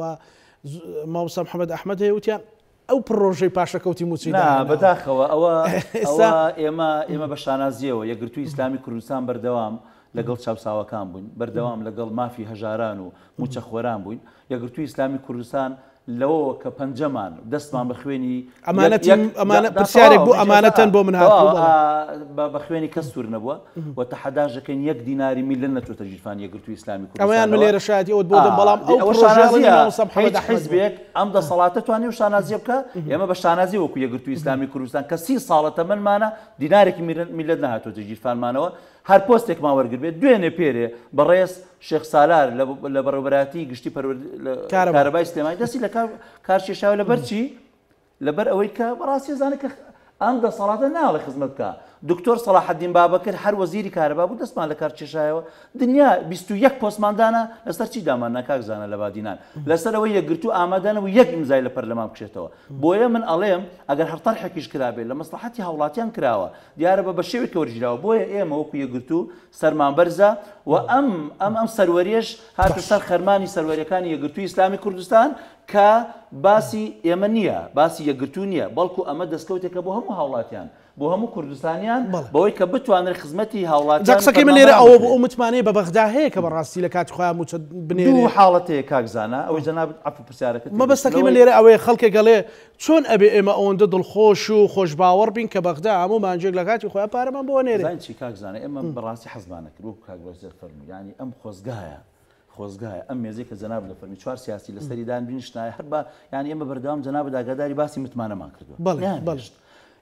مامۆستا محەممەد ئەحمەد هەیە وتیان ئەو پڕۆژەی پاشەکەوتی مووچەی نا داهێناوە. بەداخەوە ئەوە ئێستا ئەوە ئێمە ئێمە بە شانازیەوە یەکگرتووی ئیسلامی کوردستان بەردەوام لەگەڵ چاوساوەکان بووین بەردەوام لەگەڵ مافی هەژاران و مووچەخۆران بووین یەکگرتووی ئیسلامی کوردستان لەوەوە کە پەنجەمان دەستمان بە خوێنی ئەمانەتی ئەمانە پرسیارێک بوو ئەمانەتەن بۆ من هاتبوو بەڵێ. بە خوێنی کەس سوور نەبووە و تەحەداش دەکەین یەک دیناری میللەت نەچۆتە ژیرفانی یەکگرتووی ئیسلامی ئەوەیان من کوردستانەوە. لێرە شایەتی ئەوت بۆ دەم بەڵام ئەو ئەوە پرۆژەیە شانازییە مامۆستا محەمەد هیچ ئەحمەد بوو. حیزبێک ئەم دەسەڵاتە توانی و شانازییە بکا ئێمە بە شانازی وەکو یەکگرتووی ئیسلامی کوردستان کە 30 ساڵە تەمەنمانە دینارێکی میللەت نەهاتۆتە ژیرفانمانەوە هەر پۆستێکمان وەرگربێت دوێنێ پێرێ بەڕێز شێخ سالار لە بەڕێوەبەرایەتی گشتی کارەبای سلێمانی دەستی لە کار کێشاوە لەبەر چی؟ لەبەر ئەوەی کە بەڕاستی زانێت کە ئەم دەسەڵاتە ناڵێ خزمەت بکە دکتۆر سەڵاحەدین بابەکر هەر وەزیری کارەبا بوو دەستمان لە کار کێشایەوە دنیا 21 پۆستمان دانا لەسەر چی دامان نا کاک زانا لە بادینان لەسەر ئەوەی یەکگرتوو ئامادە نەبوو یەک ئیمزای لە پەرلەمان بکشێتەوە بۆیە من ئەڵێم ئەگەر هەر تەرحێکیش کرابێت لە مەسڵەحەتی هاوڵاتیان کراوە دیارە بە بەشێوێکە وەرگیراوە بۆیە ئێمە وەکو یەکگرتوو سەرمان بەرزە و ئەم ئەم ئەم سەروەریەش هاتە سەر خەرمانی سەروەریەکانی یەکگرتووی ئیسلامی کوردستان کە باسی ئێمە نییە باسی یەکگرتوو نییە بەڵکو ئەمە دەستکەوتێکە بۆ هەموو هاوڵاتیان بۆ هەموو کوردستانیان بەوەی کە بتوانرێت خزمەتی جا هاوڵاتیان و قسەکەی من لێرە فەرمانبەران ئەوە بوو بکرێت. ئەو متمانەیە بە بەغدا هەیە کە بەڕاستی لە کاتی خۆیان مووچە بنێرێ. دوو حاڵەت هەیە کاک زانا ئەوەی جەنابت عەفو پرسیارەکەت تێگەیشتم مەبەستەکەی من لەوەی. لێرە ئەوەیە خەڵکێک ئەڵێ چۆن ئەبێ ئێمە ئەوەندە دڵخۆش و خۆشباوەڕ بین کە بەغدا هەموو مانگێک لە کاتی خۆیان پارەمان بۆ ئەنێرێ؟ زانی چی کاک زانا ئێمە بەڕاستی حەزمان ئەکرد وەکو کاک بەرزێر فەرمووی یانی ئەم خۆزگایە خۆزگایە ئەم مێزەی کە جەنابت دەفەرمی چوار سیاسی لەسەری دان بنیشتایە هەر بە یانی ئێمە بەردەوام جەنابت ئاگاداری باسی متمانەمان کردووە بەڵێ بەڵێ. نەیانهێشت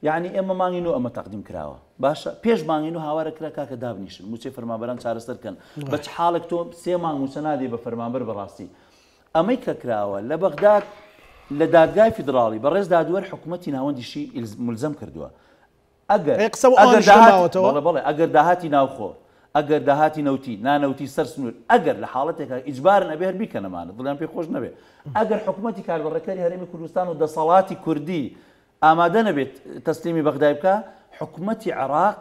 یانی ئێمە مانگی نۆ ئەمە تەقدیم کراوە باشە پێش مانگی نۆ هاوارە کرا کاکە دابنیشن مووچەی فەرمانبەران چارەسەر کەن بە چ حاڵێک تۆ سێ مانگ مووچە نادەی بە فەرمانبەر بەڕاستی ئەمەی کە کراوە لە بەغداد لە دادگای فیدراڵی بەڕێز دادوەر حکوومەتی ناوەندیشی ملزەم کردووە ئەگەر ئەی قسە بۆ ئەگەر ئەوانیش داهاتی نەماوەتەوە؟ بەڵێ بەڵێ ئەگەر داهاتی ناوخۆ ئەگەر داهاتی نەوتی نانەوتی سەر سنوور ئەگەر لە حاڵەتێکا ئیجبارن ئەبێ هەر بیکەنەمانە دڵیان پێ خۆش نەبێ ئەگەر حکوومەتی کاربەڕێکەری هەرێمی کوردستان و دەسەڵاتی کوردی ئامادە نەبێت تەسلیمی بەغدای بکا، حکومەتی عێراق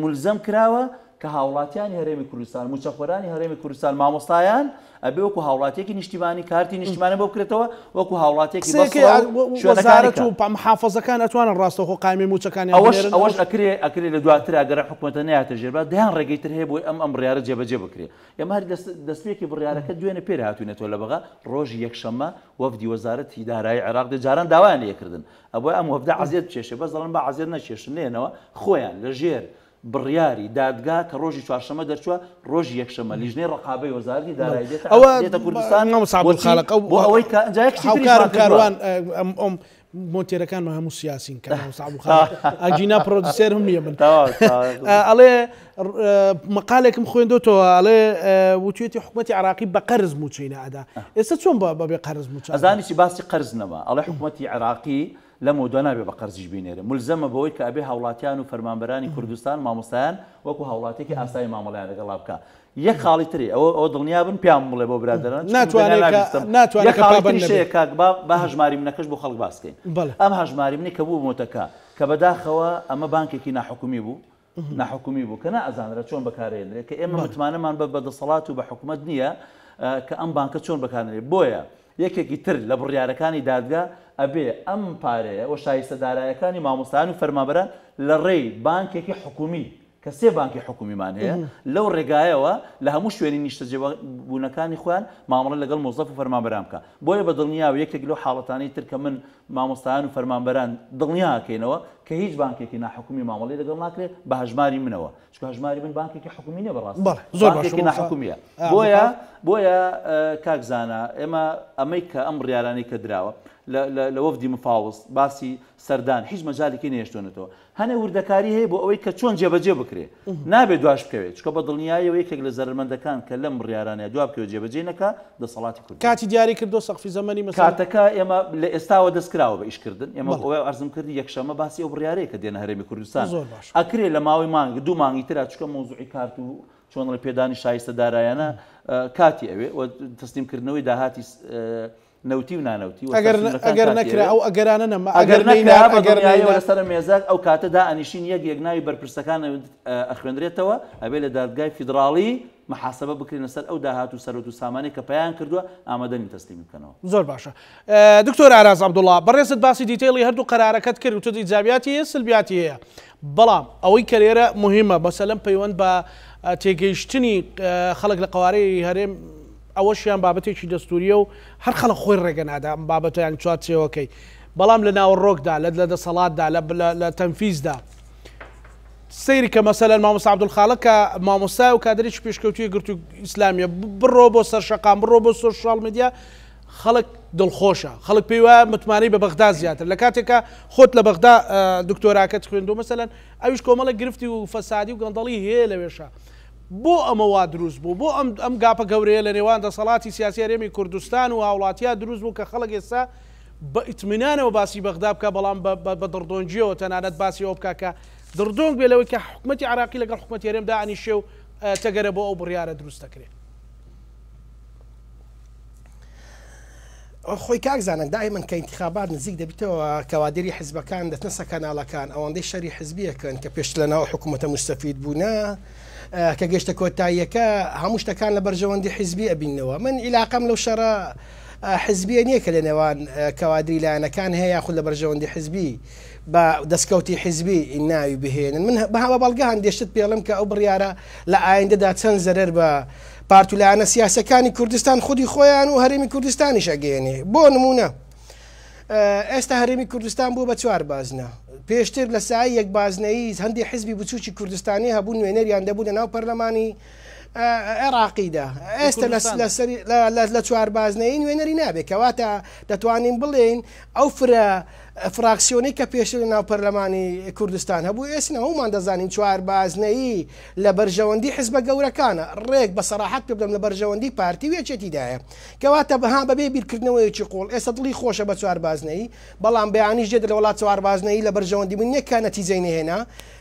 مولزەم کراوە کە هاوڵاتیانی هەرێمی کوردستان، مووچەخۆرانی هەرێمی کوردستان، مامۆستایان ئەبێ وەکو هاوڵاتیەکی نیشتیمانی کارتی نیشتیمانی بۆ بکرێتەوە، وەکو هاوڵاتیەکی قسەیەکەی بەسڕە و شوێنەکانی وەزارەت کە. و محافەزەکان ئەتوانن ڕاستەوخۆ قایمەی مووچەکانیان ئەوەش بنێرن، ئەوەش ئەوەش. ئەکرێ ئەکرێ لە دواترا گەر ئەم حکومەتە نەیاتە ژێر با دەیان ڕێگەی تر هەیە بۆی ئەم ئەم بڕیارە جێبەجێ بکرێ. ئێمە هەر دەستپێکی بڕیارەکە دوێنێ پێر هاتوینەتەوە لە بەغا، ڕۆژی یەکشەممە وەفدی وەزارەتی دارایی عێراق دێ جاران داوایان لێکردن ئەبوایە ئەم وەفدە عەزێت بکێشێ بەس دەڵێن با عەزێت نەکێشن نێنەوە خۆیان لە ژێر بڕیاری دادگا کە ڕۆژی چوارشەممە دەرچووە ڕۆژی یەکشەممە لیژنەی ڕقابەی وەزارەتی دارایی دێتە ئەوە دێتە کوردستان مامۆستا بۆچی عەبدولخالق ئەو بۆ ئەوەی کە ئینجا یەک شتی تریشمان هاوکارم کردووە. کاروان ئەم ئەم مۆنتێرەکانمان هەموو سیاسین کە مامۆستا عەبدولخالق ئەگینا پرۆدیسێرم نییە من تەواو تەواو. ئەڵێ مقالێکم خوێندۆتەوە ئەڵێ وتوێتی حکومەتی عراقی بە قەرز مووچەی نائەدا ئێستا چۆن بەبێ قەرز مووچە ئەزانی چی باسی قەرز نەما ئەڵێ حکومەتی عێراقی لەمەودوا نابێ بە قەرزیش بینێرێ مولزەمە بەوەی کە ئەبێ هاوڵاتیان و فەرمانبەرانی کوردستان مامۆستایان وەکو هاوڵاتیەکی ئاسایی مامەڵەیان لەگەڵا بکا یەک خاڵی تری ئەوە ئەوە دڵنیا بن پیام بڵێ بۆ برادەران چونکە ناتوانێت دنیا کە نابیستم ناتوانێت یەک کە خاڵی پابەند تریش نەبێت هەیە کاک با با هەژماری منەکەش بۆ خەڵک باس کەین بەڵێ ئەم هەژماری منی کە بوو مۆتەکە کە بەداخەوە ئەمە بانکێکی ناحکومی بوو ناحکومی بوو کە نائەزانرا چۆن بەکارێنرێ کە ئێمە متمانەمان بە بە دەسەڵات و بە حکومەت نییە کە ئەم بانکە چۆن بەکارنرێ بۆیە یەکێکی تر لە بڕیارەکانی دادگا ئەبێ ئەم پارەیە و شایستە دارایەکانی مامۆستایان و فەرمانبەران لە ڕێی بانکێکی حکومی کە سێ بانکی حکومیمان هەیە لەو ڕێگایەوە لە هەموو شوێنی نیشتەجێبوونەکانی خۆیان مامەڵە لەگەڵ مۆزەف و فەرمانبەران بکا. بۆیە بە دڵنیاوە یەکێک لەو حاڵەتانەی تر کە من مامۆستایان و فەرمانبەران دڵنیا ئەکەینەوە کە هیچ بانکێکی ناحکومی مامەڵەی لەگەڵ ناکرێت بە هەژماری منەوە چونکە هەژماری من بانکێکی حکومی نیە بەڕاستی بەڵێ زۆر باشە بانکێکی مامۆستا ناحکومیە بۆیە عەبدولقادر. بۆیە کاک زانا ئێمە ئەمەی کە ئەم بڕیارانەی کە دراوە لە لە لە وەفدی مفاوض باسی سەردان هیچ مەجالێکی نەهێشتۆنەتەوە هەنێ وردەکاری هەیە بۆ ئەوەی کە چۆن جێبەجێ بکرێ نابێ دواش بکەوێت چونکە بە دڵنیاییەوە یەکێک لە زەرەرمەندەکان کە لەم بڕیارانەیە دوا بکەوێت جێبەجێی نەکا دەسەڵاتی کوردیە. کاتی دیاری کردووە سەقفی زەمەنی مەسەلەن؟ کاتەکە ئێمە لە ئێستاوە دەست کراوە بە ئیش کردن ئێمە بەڵێ. ئەوەی عەرزم کردی یەکشەممە باسی ئەو بڕیارەیە کە دێنە هەرێمی کوردستان زۆر باشە. ئەکرێ لە ماوەی مانگ دوو مانگی ترا چونکە مەوزوعی کارت و چۆن ئەڵێ پێدانی شایستە دارایانە کاتی ئەوێ و تەسلیم کردنەوەی داهاتی نەوتی و نانەوتی و ئەگەر سەرسنوورەکان ئەگەر کاتی نەکرا ئەوێ. ئەو ئەگەرانە نەما ئەگەر ئەگەر نەکرا نەینار بە ئەگەر دڵنیاییەوە نەینار لەسەر مێزەک ئەو کاتە دائەنیشین یەک یەک ناوی بەرپرسەکان ئەخوێندرێتەوە ئەبێ لە دادگای فیدڕاڵی محاسبە بکرێن لەسەر ئەو داهات و سەروەت و سامانەی کە پەیان کردووە ئامادە نین تەسلیمی بکەنەوە. زۆر باشە دکتۆر ئاراز عەبدوڵا بەڕێزت باسی detail ی هەردوو قەرارەکەت کرد وتت ئیجابیاتی هەیە سلبیاتی هەیە بەڵام ئەوەی کە لێرە موهیمە مەسەلەن پەیوەند بە تێگەیشتنی خەڵک لە قەوارەی هەرێم ئەوەشیان بابەتێکی دەستوریە و هەر خەڵک خۆی ڕێگە نادا ئەم بابەتە یان چوارچێوەکەی بەڵام لە ناوەڕۆکدا لە لە دەسەڵاتدا لە لە تەنفیزدا سەیری کە مەسەلەن مامۆستا عەبدولخالق کە مامۆستایە و کادرێکی پێشکەوتووی یەکگرتوو ئیسلامیە بڕۆ بۆ سەر شەقام بڕۆ بۆ سۆشیال میدیا خەڵک دڵخۆشە خەڵک پێی وایە متمانەی بە بەغدا زیاتر لە کاتێکا خۆت لە بەغدا دکتۆراکەت خوێندووە مەسەلەن ئەویش کۆمەڵێک گرفتی و فەسادی و گەندەڵی هەیە لەوێشا بۆ ئەمە وا دروست بوو؟ بۆ ئەم ئەم gap ە گەورەیە لە نێوان دەسەڵاتی سیاسی هەرێمی کوردستان و هاوڵاتیان دروست بوو کە خەڵک ئێستا بە ئیتمینانەوە باسی بەغدا بکا بەڵام بە بە دڕدۆنگیەوە تەنانەت باسی ئەوە بکا کە دڕدۆنگ بێ لەوەی کە حکومەتی عێراقی لەگەڵ حکومەتی هەرێم دائەنیشێ و تەگەرە بۆ ئەو بڕیارە دروست دەکرێ؟ خۆی کاک زانا دائیمەن کە ئینتیخابات نزیک دەبیتەوە کەوادری حزبەکان دەچنە سەر کەناڵەکان ئەوەندەی شەری حزبی ئەکەن کە پێشتر لە ناو حکوومەتە موستەفید بوونە کە گەشتە کۆتاییەکە هەموو شتەکان لە بەرژەوەندی حزبی ئەبینەوە من عیلاقەم لەو شەڕە حزبیە نییە کە لە نێوان کەوادری لایەنەکان هەیە یاخود لە بەرژەوەندی حزبی بە دەستکەوتی حیزبی ناوی بهێنن من بە بەڵگە هەندێ شت پێڵم کە ئەو بڕیارە لە ئایندەدا چەند زەرەر بە پارت و لایەنە سیاسەکانی کوردستان خودی خۆیان و هەرێمی کوردستانیش ئەگەیەنێ بۆ نمونە ئێستا هەرێمی کوردستان بووە بە چوار بازنە پێشتر لە سای یەک بازنەیی هەندێک حزبی بچوکی کوردستانی هەبوو نوێنەریان دەبوو لە ناو پەرلەمانی عێراقیدا ئێستا لە چوار بازنەی نوێنەری نابێت کەواتە دەتوانین بڵێین ئەو فرە فراکسیۆنەی کە پێشتر لە ناو پەرلەمانی کوردستان هەبوو، ئێستا هەموومان دەزانین چواربازنەیی لە بەرژەوەندی حزبە گەورەکانە، ڕێک بە سەراحەت پێ بدەم لە بەرژەوەندی پارتی و یەکێتیدایە. کەواتە ها بەبێ بیرکردنەوەیەکی قوڵ ئێستا دڵی خۆشە بە چواربازنەیی، بەڵام بەیانیش دێت دەڵێ وەڵا چواربازنەیی لە بەرژەوەندی من نییە کە نەتیجەی نەهێنا،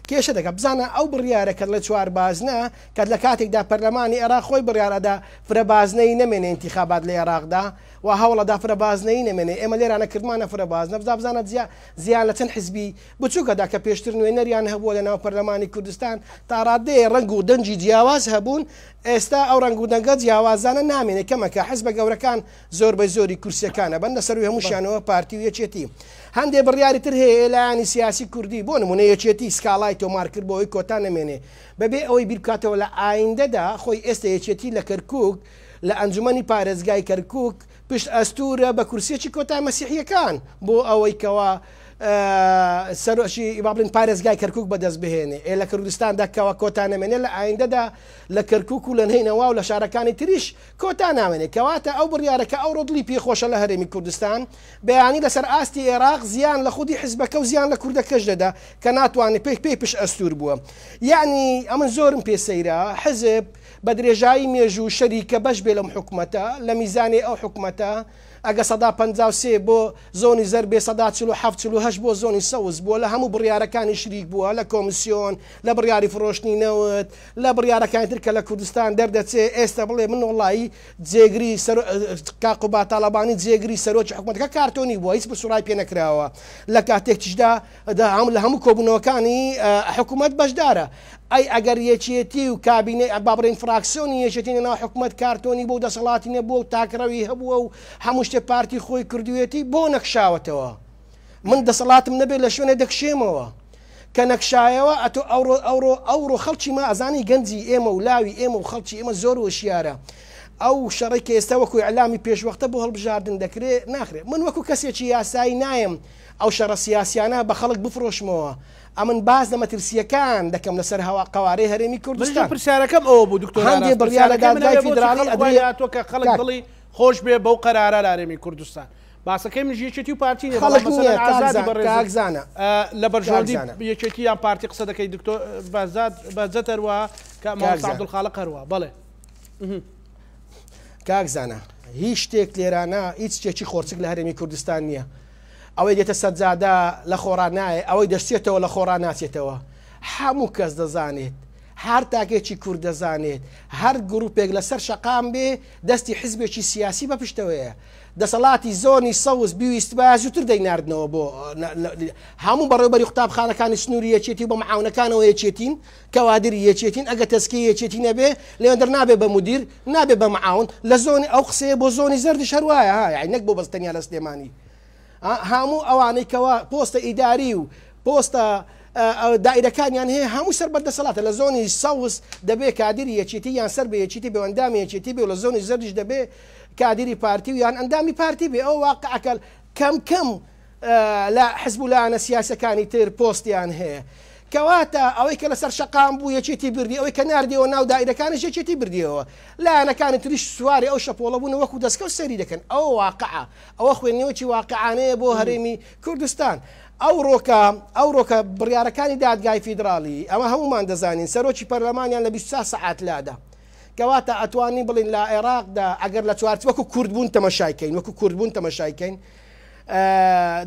کێشە دەکات. بزانە ئەو بڕیارە کە دەڵێ چواربازنە کە لە کاتێکدا پەرلەمانی عێراق خۆی بڕیار ئەدا فرەبازنەیی نەمێنێ ئینتیخابات لە عێراقدا، و هەوڵەدا فرە بازنەیی نەمێنێ، ئێمە لێرانە کردمانە فرە بازنە، بزا بزانە جیا زیان لە چەند حزبی بچوکەدا کە پێشتر نوێنەریان هەبووە لە ناو پەرلەمانی کوردستان تا ڕادەیە ڕەنگ و دەنگی جیاواز هەبوون، ئێستا ئەو ڕەنگ و دەنگە جیاوازانە نامێنێ کەمەکە حزبە گەورەکان زۆربەی زۆری کورسیەکان ئەبەن لە سەروی هەمووشیانەوە پارتی و یەکێتی. هەندێ بڕیاری تر هەیە لایەنی سیاسی کوردی بۆ نمونە یەکێتی سکاڵای تۆمار کرد بۆ ئەوەی کۆتا نەمێنێ بەبێ ئەوەی بیر بکاتەوە لە ئایندەدا خۆی ئێستا یەکێتی لە کەرکوک لە ئەنجومەنی پارێزگای کەرکوک پشت ئەستورە بە کورسیەکی کۆتای مەسیحیەکان بۆ ئەوەی کەوا سەرۆکی با بڵێن پارێزگای کەرکوک بەدەست بهێنێ ئێ لە کوردستاندا کەوا کۆتا نەمێنێ لە ئایندەدا لە کەرکوک و لە نەینەوا و لە شارەکانی تریش کۆتا نامێنێ کەواتە ئەو بڕیارە کە ئەوڕۆ دڵی پێ خۆشە لە هەرێمی کوردستان بەیانی لەسەر ئاستی ئێراق زیان لە خودی حزبەکە و زیان لە کوردەکەش دەدا کە ناتوانێ پێی پێی پشت ئەستور بووە یەعنی ئەمن زۆرم پێ سەیرە حزب بە درێژایی مێژوو شەریکە بەش بێ لەم حکومەتە، لە میزانێ ئەو حکومەتە. ئەگە 53% بۆ زۆنی زەرد بێ 47% 48 بۆ زۆنی سەوز بووە، لە هەموو بڕیارەکانی شریک بووە، لە کۆمسیۆن، لە بڕیاری فڕۆشتنی نەوت، لە بڕیارەکانی تر کە لە کوردستان دەردەچێ، ئێستا بڵێ من وەڵایی جێگری سەرۆ کاک قوباد تاڵەبانی جێگری سەرۆکی حکومەتەکە کارتۆنی بووە، هیچ پرس و ڕای پێ نەکراوە، لە کاتێکیشدا لە هەموو کۆبوونەوەکانی حکومەت بەشدارە. ئەی ئەگەر یەکێتی و کابینەی با بڵێین فراکسیۆنی یەکێتی لەناو حکومەت کارتۆنی بووە و دەسەڵاتی نەبووە و تاکڕەوی هەبووە و هەموو شتێ پارتی خۆی کردوویەتی بۆ نەکشاوەتەوە؟ من دەسەڵاتم نەبێت لە شوێنێ دەکشێمەوە. کە نەکشایەوە ئەتۆ ئەوڕۆ ئەوڕۆ ئەوڕۆ خەڵکی ما ئەزانی گەنجی ئێمە و لاوی ئێمە و خەڵکی ئێمە زۆر وشیارە. ئەو شەڕەی کە ئێستا وەکو ئیعلامی پێشوەختە بۆ هەڵبژاردن دەکرێ ناخرێ. من وەکو کەسێکی یاسایی نایەم ئەو شەڕە سیاسیانە بە خەڵک بفرۆشمەوە. ئەمن باس لە مەترسییەکان دەکەم لەسەر هەوا قەوارەی هەرێمی منیش کوردستان. پرسیارەکەم ئەوە بوو دکتۆر هەندێ ئاراس، بڕیار لە پرسیارەکەی من دادگای ئەوەیە بۆچی فیدراڵی خەڵک وای ئەدرێ لێهاتووە کە خەڵک کاک. دڵی خۆش بێ بەو قەرارە لە هەرێمی کوردستان. باسەکەی منیش یەکێتی و پارتی نییە، بەڵام خەڵک نییە مەسەلەن کاک ئازادی زانا، بەڕێزت کاک زانا. لە کاک بەرژەوەندی زانا. یەکێتی یان پارتی قسە دەکەی دکتۆر بەهزاد بەهجەت هەروەها کە کاک مامۆستا زانا. عەبدولخالق هەروەها. بەڵێ. کاک زانا هیچ شتێک لێرانە هیچ شتێکی خۆرچک لە هەرێمی کوردستان نییە. ئەوەی دێتە سەرجادە لە خۆڕا نایە، ئەوەی دەشچێتەوە لە خۆڕا ناچێتەوە. هەموو کەس دەزانێت، هەر تاکێکی کورد دەزانێت، هەر گروپێک لەسەر شەقام بێ دەستی حزبێکی سیاسی بە پشتەوەیە. دەسەڵاتی زۆنی سەوز بیویستبایە زووتر دەیناردنەوە بۆ هەموو بەڕێوبەری قوتابخانەکانی سنووری یەکێتی و بە معاونەکانەوە یەکێتین، کەوادری یەکێتین، ئەگەر تەزکیەی یەکێتی نەبێ لێوەندەر نابێ بە مودیر، نابێ بە معاون. لە زۆنی ئەو قسەیە بۆ زۆنی زەردیش هەر وایە ها، یانی نەک بۆ بەس تەنیا لە سلێمانی. هەموو ئەوانەی کەوا پۆستە ئیداری و پۆستە دائیرەکانیان هەیە هەموو سەر بە دەسەڵاتە. لە زۆنی سەوز دەبێ کادیری یەکێتی یان سەر بە یەکێتی بێ و ئەندامی یەکێتی بێ و لە زۆنی زەردیش دەبێ کادیری پارتی و یان ئەندامی پارتی بێ. ئەوە واقعەکە. کەم کەم لە حزب و لایەنە سیاسەکانی تر پۆستیان هەیە. کەواتە ئەوەی کە لەسەر شەقام بوو یەکێتی بردی، ئەوەی کە ناردیەوە ناو دائیرەکانیش یەکێتی بردیەوە. لایەنەکانی تریش سواری ئەو شەپۆڵە بوون و وەکو دەستکەوت سەیری دەکەن. ئەوە واقعە. ئەوە خوێندنەوەکی واقعانەیە بۆ هەرێمی کوردستان. ئەوڕۆکە ئەوڕۆکە بڕیارەکانی دادگای فیدراڵی، ئەمە هەموومان دەزانین، سەرۆکی پەرلەمانیان لە 24 سەعات لادا. کەواتە ئەتوانین بڵێین لە عێراقدا ئەگەر لە چوارچ وەکو کوردبوون تەمەشای کەین، وەکو کوردبوون تەمەشای کەین،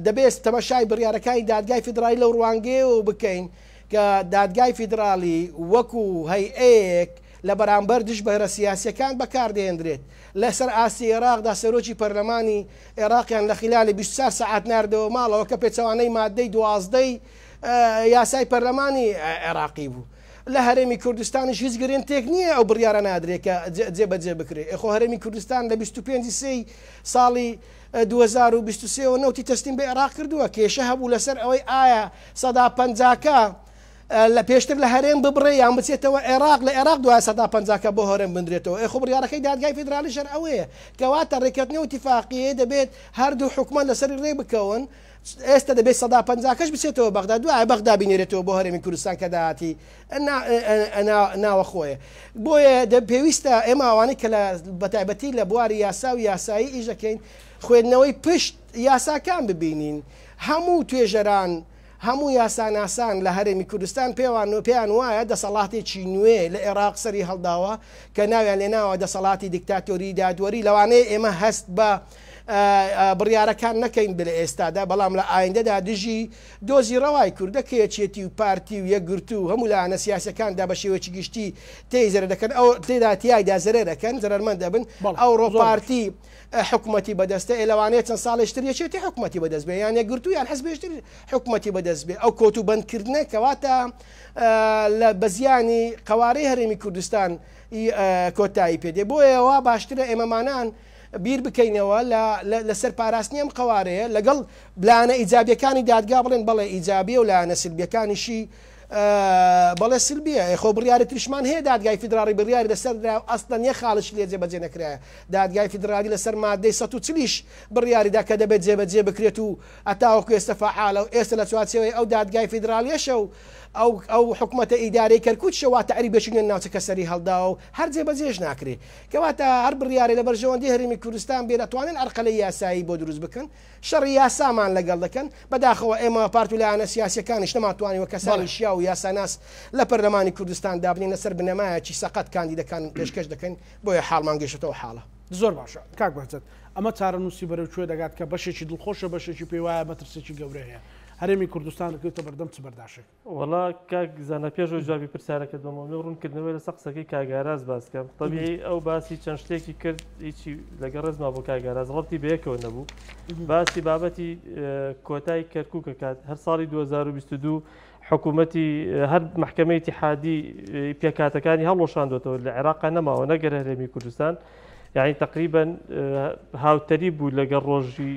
دەبێت تەمەشای بڕیارەکانی دادگای فیدراڵی لەو ڕوانگەیەوە بکەین کە دادگای فیدراڵی وەکو هەیئەیەک لە بەرامبەر دژبەرە سیاسیەکان بەکاردەهێندرێت. لەسەر ئاستی عێراقدا سەرۆکی پەرلەمانی عێراقیان لە خیلالی 24 سەعات ناردەوە ماڵەوە کە پێچەوانەی مادەی 12ی یاسای پەرلەمانی عێراقی بوو. لە هەرێمی کوردستانیش هیچ گرنتێک نییە ئەو بڕیارە نادرێت کە جێبەجێ بکرێت. ئێ خۆ هەرێمی کوردستان لە 25 سێی ساڵی 2023 ەوە نەوتی تەسلیم بە عێراق کردووە. کێشە هەبوو لەسەر ئەوەی ئایا 50%کە لە پێشتر لە هەرێم ببڕێ یان بچێتەوە عێراق، لە عێراق دوای 50%کە بۆ هەرێم بندرێتەوە. ئێ خۆ بڕیارەکەی دادگای فیدراڵیش هەر ئەوەیە. کەواتە ڕێککەوتنی و ئیتیفاقیەیە دەبێت هەردوو حکومەت لەسەری ڕێک بکەون. ئێستا دەبێت 50%کەش بچێتەوە بەغدا، دوایە بەغدا بینێرێتەوە بۆ هەرێمی کوردستان کە داهاتی ناوەخۆیە. بۆیە پێویستە ئێمە ئەوانەی کە بەتایبەتی لە بواری یاسا و یاسایی ئیش دەکەین خوێندنەوەی پشت یاساکان ببینین. هەموو توێژەران، هەموو یاساناسان لە هەرێمی کوردستان پێیان وایە دەسەڵاتێکی نوێ لە عێراق سەری هەڵداوە کە ناویان لێناوە دەسەڵاتی دیکتاتۆری دادوەری. لەوانەیە ئێمە هەست بە بڕیارەکان نەکەین لە ئێستادا، بەڵام لە ئایندەدا دژی دۆزی ڕەوای کوردە کە یەکێتی و پارتی و یەکگرتوو و هەموو لایەنە سیاسیەکاندا بە شێوەیەکی گشتی تێی زەرەر دەکەن، ئەو تێدا تیایدا زەرەر دەکەن، زەرەرمەند دەبن. ئەوڕۆ پارتی حکومەتی بەدەستە، ئێ لەوانەیە چەند ساڵێکی تر یەکێتی حکومەتی بەدەست بێ یان یەکگرتوو یان حزبێکی تر حکومەتی بەدەست بێ. ئەو کۆت و بەندکردنە کەواتە لە بەزیانی قەوارەی هەرێمی کوردستان کۆتایی پێدێ. بۆیە وا باشترە ئێمەمانان بیر بکەینەوە لەسەر پاراستنی ئەم قەوارەیە لەگەڵ لایەنە ئیجابیەکانی دادگا بڵێن بەڵێ ئیجابیە و لایەنە سلبیەکانیشی بەڵێ سلبیە. خۆ بڕیاری تریشمان هەیە دادگای فیدراڵی بڕیاری لەسەر درا و ئەسڵەن یەک خاڵیشی لێ جێبەجێ نەکرایە. دادگای فیدراڵی لەسەر مادەی 140 بڕیاری دا کە دەبێت جێبەجێ بکرێت و هەتاوەکو ئێستا فەعالە و ئێستا لە چوارچێوەی ئەو دادگای فیدراڵیەشە و ئەو ئەو حکومەتە ئیدارەی کەرکوکیشە وا تەعریبێکی نوێ ناوچەکە سەری هەڵداوە و هەر جێبەجێش ناکرێ. کەواتە هەر بڕیارێ لە بەرژەوەندی هەرێمی کوردستان بێت ئەتوانن عەرقەلەی یاسایی بۆ دروست بکەن، شەڕی یاسامان لەگەڵ دەکەن، بەداخەوە ئێمە پارت و لایەنە سیاسیەکانیش نەمانتوانیوە کەسانی شیاو و یاساناس لە پەرلەمانی کوردستان دابنێین، لەسەر بنەمایەکی سەقەت کاندیدەکان پێشکەش دەکەین، بۆیە حاڵمان گەیشتۆتە ئەو حاڵە. زۆر باشە کاک بەهجەت، ئەمە چارەنووسی بەرەو کوێ دەگات کە بەشێکی دڵخۆشە بەشێکی پێی وایە مەترسیی گەورە هەیە؟ هەرێمی کوردستان دەکەوێتە بەردەم چ بەرداشێک؟ وەڵا کاک زانا پێش ئەوەی جوابی پرسیارەکەت بەمەوە من ڕوونکردنەوەی لەسەر قسەکەی کاک ئاراس باس کەم تەبیعی ئەو باسی چەند شتێکی کرد هیچی لەگەڵ ڕێزما بۆ کاک ئاراس ڕەبتی بەیەکەوە نەبوو باسی بابەتی کۆتای کەرکووک کات هەر ساڵی 2022 حکوومەتی هەر مەحکەمەی ئیتیحادی پێکهاتەکانی هەڵوەشاندوەتەوە لە عێراقا نەماوە نەگەر هەرێمی کوردستان یعنی تقریبا هاوتەریب بوو لەگەڵ ڕۆژی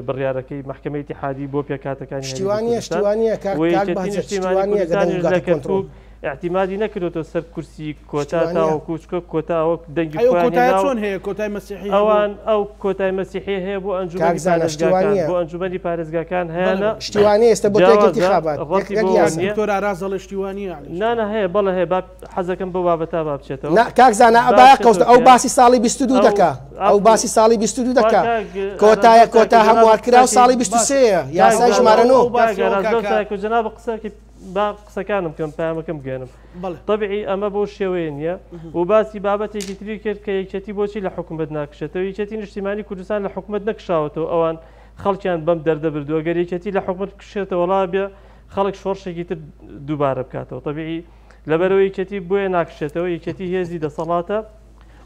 بڕیارەکەی مەحکەمەی ئیتیحادی بۆ پێکهاتەکانی هەرێمی شتیوانیە کوردستان شتیوانیە کاک و کاک یەکێتی بەهجەت نیشتیمانی شتیوانیە گەدەنگ کوردستانیش بگاتە لە کۆنتڕۆڵ کەرکوک اعتیمادی نەکردوەتەوە سەر کورسی کۆتا شتیوانیە تاوەکو چکە کۆتا وەک دەنگی ئەی ئەو خۆیان کۆتایە هێناوە چۆن هەیە؟ کۆتای مەسیحی هەبوو؟ ئەوان ئەو کۆتای مەسیحی هەیە بۆ کاک ئەنجومەنی زانا پارێزگاکان شتیوانیە بۆ ئەنجومەنی پارێزگاکان بەڵێ هەیانە بەڵێ. شتیوانیە ئێستا بۆ تێک جیاوازە انتخابات یەک ڕەتی یەک بۆ یاسا نییە دکتۆر ئاراز دەڵێ شتی وا نییە یانی شتی نانا وا. هەیە بەڵێ هەیە با حەزەکەم بەو بابەتە با بچێتەوە نا کاک زانا با با بچێتەوە قەوستە ئەو پێ باسی ساڵی 22 ئەو دەکا ئەو ئەو باسی ساڵی 22 وا دەکا کاک کۆتایە ئاراز لەو کۆتا تاکە جەنابت هەموار کراو قسەکەی ساڵی باشە 23 یە کاک یاسای زانا ژمارە ئەو 9 ئەو کاک باسی ئەوە ئاراز لەو کاکە تاکە جەنابت قسەکەی با قسەکانم بکەم پەیامەکەم بگەیەنم بەڵێ. تەبعی ئەمە بەو شێوەیە نییە و باسی بابەتێکی تری کرد کە یەکێتی بۆچی لە حکومەت ناکشێتەوە یەکێتی نیشتیمانی کوردستان لە حکومەت نەکشاوەتەوە ئەوان خەڵکیان بەم دەردە بردووە گەر یەکێتی لە حکومەت بکشێتەوە وەڵا بێ خەڵک شۆڕشێکی تر دووبارە بکاتەوە تەبیعی لەبەرەوە یەکێتی بۆیە ناکشێتەوە یەکێتی هێزی دەسەڵاتە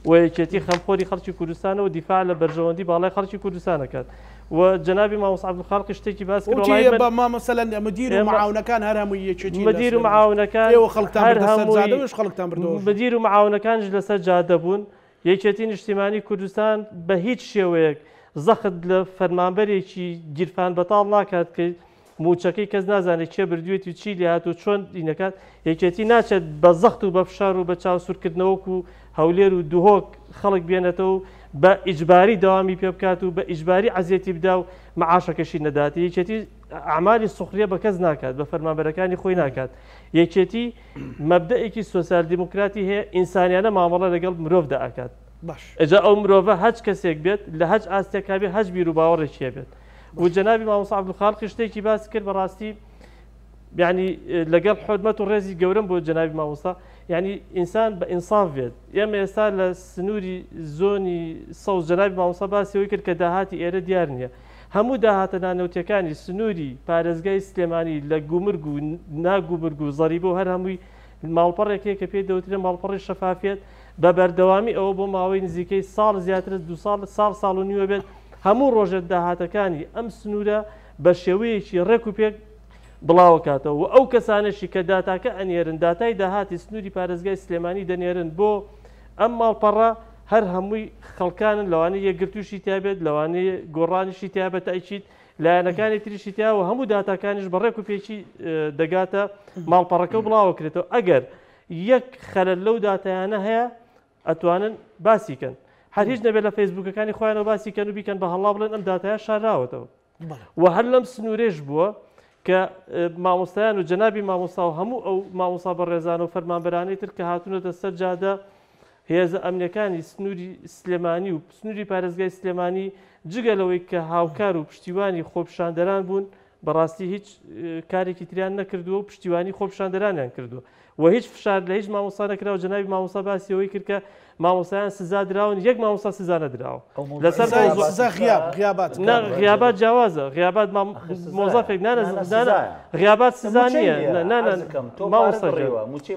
و یەکێتی خەمخۆری خەڵکی کوردستانە و دیفاع لە بەرژەوەندی باڵای خەڵکی کوردستان ئەکات و جەنابی مامۆستا عەبدولخالقی شتێکی باس کرد وتی وەڵی من بە ما مەسەلەن مدیر و ئێمە معاونەکان هەر هەمووی یەکێتی لە مدیر و سلێمانی معاونەکان ئێوە خەڵکتان هەر بردە سەر جادە هەمووی و ئێش خەڵکتان بردەوە ژوور. مدیر و معاونەکانیش لەسەر جادە بوون یەکێتی نیشتیمانی کوردستان بە هیچ شێوەیەک زەخت لە فەرمانبەرێکی گیرفان بەتاڵ ناکات کە مووچەکەی کەس نازانێت کێ بردوێتی و چی لێهات و چۆن دینەکات، یەکێتی ناچێت بە زەخت و بە فشار و بە چاو سوورکردنەوە وەکو هەولێر و دهۆک خەڵک بێنێتەوە و بە ئیجباری دەوامی پێ بکات و بە ئیجباری عەزێتی بدا و مەعاشەکەشی نەدات. یەکێتی ئەعمالی سوخریە بە کەس ناکات، بە فەرمانبەرەکانی خۆی ناکات. یەکێتی مەبدەئێکی سۆسیال دیموکراتی هەیە، ئینسانیانە مامەڵە لەگەڵ مرۆڤدا ئەکات. باش. ئەجا ئەو مرۆڤە هەچ کەسێک بێت، لە هەچ ئاستێکا بێت، هەچ بیروباوەڕێکی هەبێت. و جەنابی مامۆستا عەبدولخالقی شتێکی باس کرد بەڕاستی یعنی لەگەڵ حرمەت و ڕێزی گەورەم بۆ جەنابی مامۆستا یعنی ئینسان بە ئینساف بێت ئێمە ئێستا لە سنووری زۆنی سەوز جەنابی مامۆستا باسی ئەوەی کرد کە داهاتی ئێرە دیار نییە هەموو داهاتە نانەوتیەکانی سنووری پارێزگای سلێمانی لە گومرگ و ناگومرگ و زەریبە و هەر هەمووی ماڵپەڕێک هەیە کە پێی دەوترێ ماڵپەڕی شەفافیەت بە بەردەوامی ئەوە بۆ ماوەی نزیکەی ساڵ زیاتر دو ساڵ ساڵ ساڵ و نیوە بێت هەموو ڕۆژێ داهاتەکانی ئەم سنوورە بە شێوەیەکی ڕێک و پێک بڵاوەکاتەوە و ئەو کەسانەشی کە داتاکە ئەنێرن داتای داهاتی سنووری پارێزگای سلێمانی دەنێرن بۆ ئەم ماڵپەڕە هەر هەمووی خەڵکانن لەوانەیە یەکگرتووشی تیابێت لەوانەیە گۆڕانیشی تیا بە تەئکید لایەنەکانی تریشی تیا و هەموو داتاکانیش بە ڕێک و پێکی دەگاتە ماڵپەڕەکە و بڵاوەکرێتەوە ئەگەر یەک خەلەل لەو داتایانە هەیە ئەتوانن باسی کەن هەر هیچ نەبێت لە فەیسبوکەکانی خۆیانەوە باسی کەن و بیکەن بە هەڵا بڵێن ئەم داتایە شاراوەتەوە و هەر لەم سنوورێش بووە کە مامۆستایان و جەنابی مامۆستا و هەموو ئەو مامۆستا بەڕێزان و فەرمانبەرانەی تر کە هاتوونەتە سەر جادە هێزە ئەمنیەکانی سنووری سلێمانی و سنووری پارێزگای سلێمانی جگە لەوەی کە هاوکار و پشتیوانی خۆپیشاندەران بوون بەڕاستی هیچ کارێکی تریان نەکردووە و پشتیوانی خۆپیشاندەرانیان کردووە و هیچ فشار لە هیچ مامۆستا نەکراوە جەنابی مامۆستا باسی ئەوەی کرد کە مامۆستایان سزا دراون یەک مامۆستا سزا نەدراوە لەسەر سزا غیاب غیابات نا غیابات جیاوازە غیابات مۆزەفێک نا نا غیابات سزا نییە نا نا مامۆستا گیان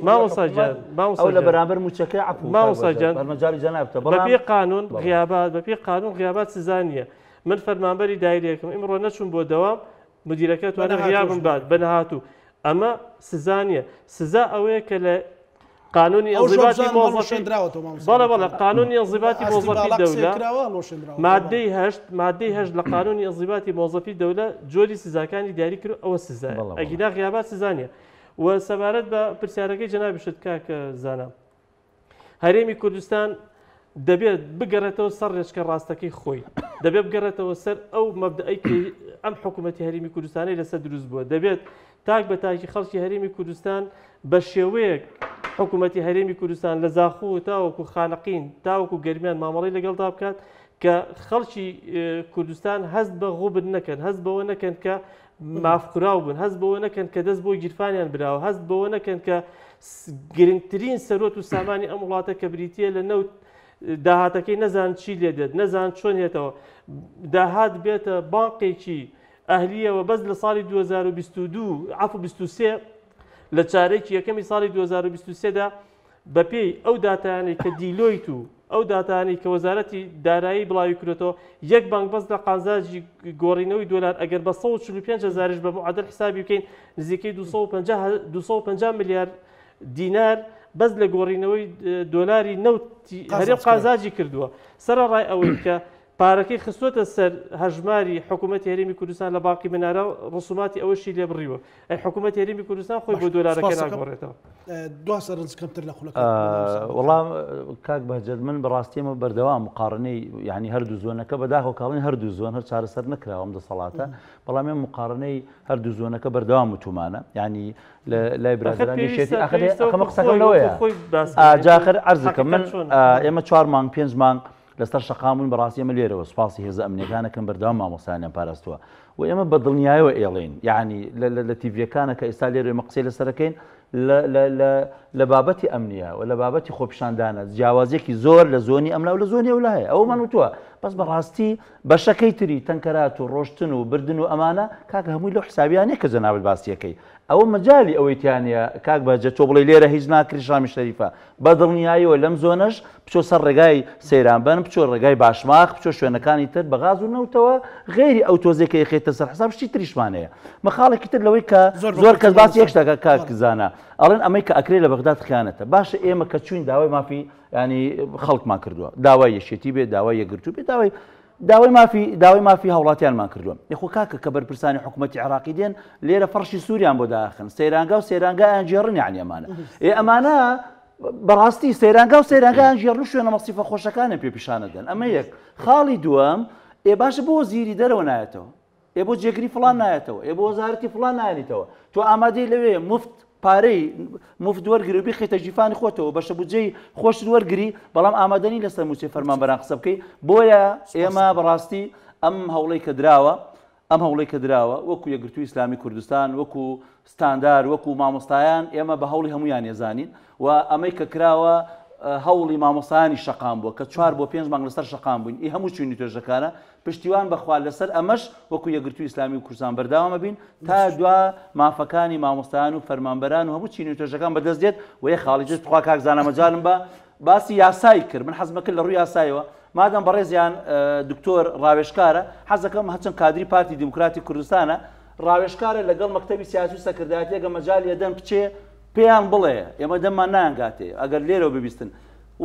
مامۆستا گیان مامۆستا لە بەرامبەر مووچەکەی عەفو مامۆستا گیان بەرمەجالی جەنابتە بەپێی قانون غیابات بەپێی قانون غیابات سزا نییە من فەرمانبەری دایرەیەکم ئیمڕۆ نەچووم بۆ دەوام مدیرەکە توانێت غیابم بات بە نەهاتوو ئەمە سزا نییە سزا ئەوەیە کە لە قانونی ئەنزیباتی مۆزەفی بەڵێ بەڵێ قانونی ئەنزیباتی مۆزەفی دەولە مادەی هەشت مادەی هەشت لە قانونی ئەنزیباتی مۆزەفی دەولە جۆری سزاکانی دیاری کرد ئەوە سزایە ئەگینا غیابات سزا نییە و سەبارەت بە پرسیارەکەی جەنابیشت کاک زانا هەرێمی کوردستان دەبێت بگەڕێتەوە سەر ڕێچکە ڕاستەکەی خۆی دەبێت بگەڕێتەوە سەر ئەو مەبدەئەی کە ئەم حکوومەتی هەرێمی کوردستانی لەسەر دروست بووە دەبێت تاک بە تاکی خەڵکی هەرێمی کوردستان بە شێوەیەک حکوومەتی هەرێمی کوردستان لە زاخۆ و تاوەکو خانەقین تاوەکو گەرمیان مامەڵەی لەگەڵدا بکات کە خەڵکی کوردستان هەست بە غوبن نەکەن هەست بەوە نەکەن کە مافخوراو بن، هەست بەوە نەکەن کە دەست بۆ گیرفانیان براوە، هەست بەوە نەکەن کە گرنگترین سەروەت و سامانی ئەم وڵاتە کە بریتییە لە نەوت داهاتەکەی نەزان چی لێ دێت نەزان چۆن هێتەوە داهات بێتە بانقێکی ئەهلیەوە بەس لە ساڵی 2022 عفو 23 لە چارێکی یەکەمی ساڵی 2023 دا بەپێی ئەو داتایانەی کە دیلۆیت و ئەو داتانەی کە وەزارەتی دارایی بڵاوی کرێتەوە یەک بانک بەس لە قازانجی گۆڕینەوەی دۆلار ئەگەر بە 145 هزاریش بە معادل حسابی بکەین نزیکەی 250 ملیار دینار بەس لە گۆڕینەوەی دۆلاری نەوتی هەرێم قازانجی کردووە سەرەڕای ئەوەی کە پارەکەی خستووەتە سەر هەژماری حکوومەتی هەرێمی کوردستان لە بانقی منارە ڕسوماتی ئەوەشی لێ بڕیوە. ئەی حکوومەتی هەرێمی کوردستان خۆی بۆ دۆلارەکە ناگۆڕێتەوە. دوا سەرنج کەمتر لە خولەکە. وەڵام کاک بەهجەت من بەڕاستی ئێمە بەردەوام مقارنەی یعنی هەردوو زۆنەکە بەداخەوە کاڵین هەردوو زۆن هەر چارەسەر نەکراوە ئەم دەسەڵاتە بەڵام ئێمە مقارنەی هەردوو زۆنەکە بەردەوام وتومانە یعنی لای برادەرانی یەکێتی ئاخر ئەخەمە قسەکەم لەوەیە جاخر عەرزەکەم من ئێمە چوار مانگ پێنج مانگ لەسەر شەقام بووین، بەڕاستی ئێمە لێرەوە سوپاسی هێزە ئەمنیەکان ئەکەن بەردەوام مامۆستایانیان پاراستووە و ئێمە بە دڵنیایەوە ئێڵێین یعنی لە تیڤیەکانە کە ئێستا لێرە ئێمە قسەی لەسەرەکەین لە بابەتی ئەمنیە و لە بابەتی خۆپیشاندانە جیاوازیەکی زۆر لە زۆنی ئەملا و لە زۆنی ئەولا هەیە ئەومان وتووە بەس بەڕاستی بەشەکەی تری تەنکەرات و ڕۆشتن و بردن و ئەمانە کاکە هەمووی لەو حسابیانەیە کە جەنابت باسیەکەی ئەوە مەجالی ئەوەی تیانە کاک بەهجەت تۆ بڵێ لێرە هیچ ناکری شامی شەریفە بە دڵنیاییەوە لەم زۆنەش بچۆ سەر ڕێگای سەیرانبەن، بچۆ ڕێگای باشماخ، بچۆ شوێنەکانی تر بە غاز و نەوتەوە، غەیری ئەو تۆزەی کە ئەیخەیتە سەر حساب شتی تریشمان هەیە. مە خاڵێکی تر لەوەی کە زۆر کەس باسی یەک شتەکە کاک زانا ئەڵێن ئەمەی کە ئەکرێ لە بەغداد خیانەتە. باشە ئێمە کە چوین داوای مافی یانی خەڵکمان کردووە، داوای یەکێتی بێ، داوای یەکگرتوو بێ، داوای داوای مافی داوای مافی هاوڵاتیانمان کردووە. یخۆ کاکە کە بەرپرسانی حکوومەتی عێراقی دێن لێرە فەڕشی سووریان بۆ داخن، سەیرانگا و سەیرانگایان گێڕن یانی ئەمانە. ئێ ئەمانە بەڕاستی سەیرانگا و سەیرانگایان گێڕن و شوێنە مەسیفە خۆشەکانیان پێ پیشانەدەن ئەمە یەک خاڵی دووەم ئێ باشە بۆ وەزیری دەرەوە نایەتەوە ئێ بۆ جێگری فڵان نایەتەوە ئێ بۆ وەزارەتی فڵان نایەنیتەوە تۆ ئامادەی لەوێ مفت پارەی مفت وەرگری و بیخیتە ژیفانی خۆتەوە بەشە بودجەی خۆشت وەرگری بەڵام ئامادەنی لەسەر مووچەی فەرمانبەران قسە بکەی بۆیە ئێمە بەڕاستی ئەم هەوڵەی کە دراوە ئەم هەوڵەی کە دراوە وەکو یەکگرتووی ئیسلامی کوردستان، وەکو ستاندار، وەکو مامۆستایان ئێمە بە هەوڵی هەموویان ێزانین و ئەمەی کە کراوە هەوڵی مامۆستایانی شەقام بووە کە چوار بۆ پێنج مانگ لەسەر شەقام بووین ئی هەموو چینی توێژەکانە پشتیوان بەخوا لەسەر ئەمەش وەکو یەکگرتووی ئیسلامی و کوردستان بەرداوام ئەبین تا دوا مافەکانی مامۆستایان و فەرمانبەران و هەموو چینی توێژەکان بەدەست دێت و یە خاڵی تر تخوا کاک زانا مەجالم بە باسی یاسایی کرد من حەزمە کرد لە ڕووی یاسایەوە مادام بەڕێزیان دکتۆر ڕاوێژکارە حەزەکەم هەرچەند کادری پارتی دیموکراتی کوردستانە ڕاوێژکارە لەگەڵ مەکتەبی سیاسی و سەکردایەتی ئەگە مەجالی ئەدەن بچێ پێیان بڵێ ئێمە دەممان نایانگاتێ ئەگەر لێرەوە ببیستن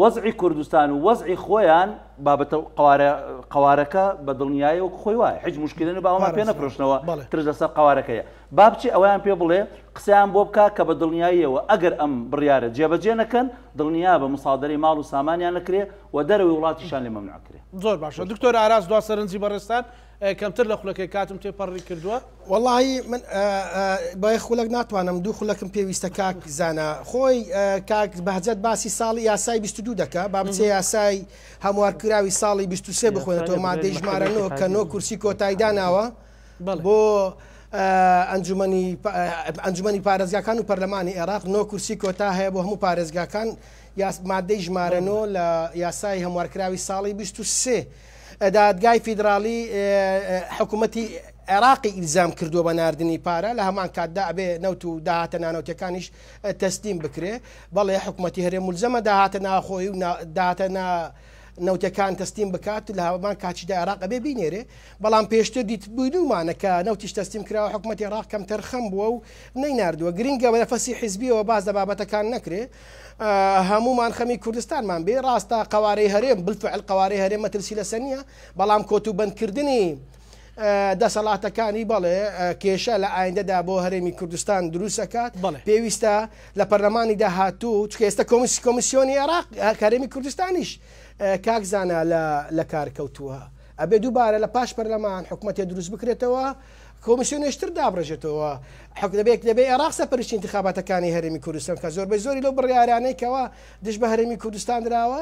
وەزعی کوردستان و وەزعی خۆیان بابەتە قوارە قوارەکە بە دڵنیایی وەک خۆی وایە هیچ مشکلە و باوەمان پێ نەفرۆشنەوە ترس لەسەر قوارەکەیە با بچێ ئەوەیان پێ بڵێ قسەیان بۆ بکا کە بە دڵنیاییەوە ئەگەر ئەم بڕیارە جێبەجێ نەکەن دڵنیابە مصادرەی ماڵ و سامانیان ئەکرێ و دەرەوەی وڵاتیشان لێ مەمنوع ئەکرێ. زۆر باشە دکتۆر ئاراس دوا سەرنجی بەڕێزتان کەمتر لە خولەکێک کاتم تێپەڕی کردووە. وەڵاهی من بە یەک خولەک ناتوانم دوو خولەکم پێویستە کاک زانا خۆی کاک بەهجەت باسی ساڵی یاسای 22 دەکا با بچێ یاسای هەموارکراوی ساڵی 23 بخوێنێتەوە مادەی ژمارە 9 کە نۆ کورسی کۆتایی داناوە بۆ ئەنجومەنی ئەنجومەنی پارێزگاکان و پەرلەمانی عێراق نۆ کورسی کۆتا هەیە بۆ هەموو پارێزگاکان مادەی ژمارە نۆ لە یاسای هەموارکراوی ساڵی 23 دادگای فیدراڵی حکوومەتی عێراقی ئیلزام کردووە بە ناردنی پارە لە هەمان کاتدا ئەبێ نەوت و داهاتە نانەوتەکانیش تەسلیم بکرێ بەڵێ حکوومەتی هەرێم ملزەمە داهاتە ناخۆی و داهاتە نەوتەکان تەسلیم بکات لە هەمان کاتیشدا عێراق ئەبێ بینێرێ بەڵام پێشتر دیتبووینومانە کە نەوتیش تەسلیم کراوە حکومەتی عێراق کەمتەرخەم بووە و نەیناردووە گرنگە بە نەفەسی حیزبیەوە باس لە بابەتەکان نەکرێ هەمومان خەمی کوردستانمان بێ ڕاستە قەوارەی هەرێم بالفعل قەوارەی هەرێم مەترسی لەسەر نییە بەڵام کۆت و بەندکردنی دەسەڵاتەکانی بەڵێ کێشە لە ئایندەدا بۆ هەرێمی کوردستان دروست ئەکات پێویستە لە پەرلەمانی داهاتوو چونکە ئێستا کۆمیسیۆنی عێراق هەرێمی کوردستانیش کاک زانا لە کار کەوتووە ئەبێ دووبارە لە پاش پەرلەمان حکومەتێ دروست بکرێتەوە کۆمیسیۆنێشتر دابڕێژێتەوە حک دەبێت دەبێ عێراق سەرپەرشتی انتخاباتەکانی هەرێمی کوردستان کە زۆربەی زۆری لەو بڕیارانەی کەوا دژ بە هەرێمی کوردستان دراوە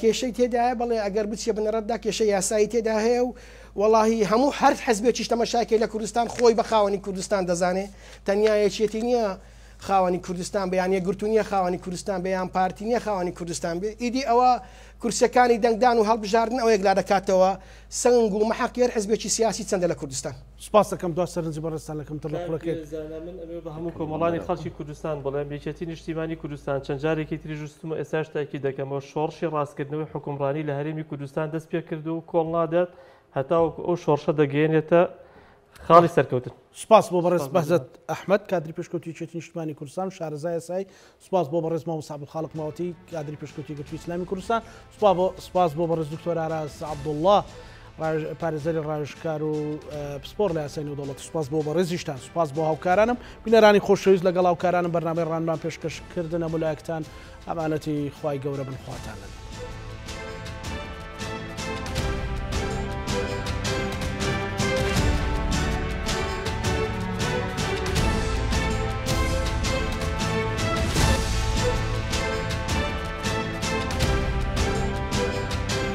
کێشەی تێدایە بەڵێ ئەگەر بچیە بنەڕەتدا کێشەی یاسایی تێدا هەیە و وەڵاهی هەموو هەر حزبێکیش تەمەشاکەی لە کوردستان خۆی بە خاوەنی کوردستان دەزانێ تەنیا یەکێتی نییە. خاوەنی کوردستان بێ یان یەکگرتوو نییە خاوەنی کوردستان بێ یان پارتی نییە خاوەنی کوردستان بێ، ئیدی ئەوە کورسیەکانی دەنگدان و هەڵبژاردن ئەوە یەکلا دەکاتەوە سەنگ و مەحەکی هەر حزبێکی سیاسی چەندە لە کوردستان. سوپاس دەکەم دوا سەرنجی بەڕێزتان لە کەمتر لە خولەکێک. کاک زانا من ئەمەوێ بە هەموو کۆمەڵانی خەڵکی کوردستان بڵێم یەکێتی نیشتیمانی کوردستان چەند جارێکی تریش وتم و ئێستاش تاکید دەکەمەوە شۆڕشی ڕاستکردنەوەی حوکمڕانی لە هەرێمی کوردستان دەست پێکردووە و کۆڵ نادات هەتاوەکو ئەو شۆڕشە دەگەیەنێتە خاڵی سەرکەوتن. سوپاس بۆ بەڕێز بەهجەت ئەحمەد کادری پێشکەوتوی یەکێتی نیشتمانی کوردستان و شارەزای یاسایی، سوپاس بۆ بەڕێز مامۆستا عەبدولخالق ماوەتی کادری پێشکەوتوی یەکگرتووی ئیسلامی کوردستان، سوپاس بۆ بەڕێز دکتۆر ئاراس عەبدوڵڵا پارێزەری ڕاوێژکار و پسپۆڕ لە یاسای نێودەوڵەتی، سوپاس بۆ بەڕێزیشتان، سوپاس بۆ هاوکارانم، بینەرانی خۆشەویست لەگەڵ هاوکارانم بەرنامەی ڕانمان پێشکەش کردن، هەموو لایەکتان ئەمانەتی خوای گەورە بن، خواتان لەگەڵ.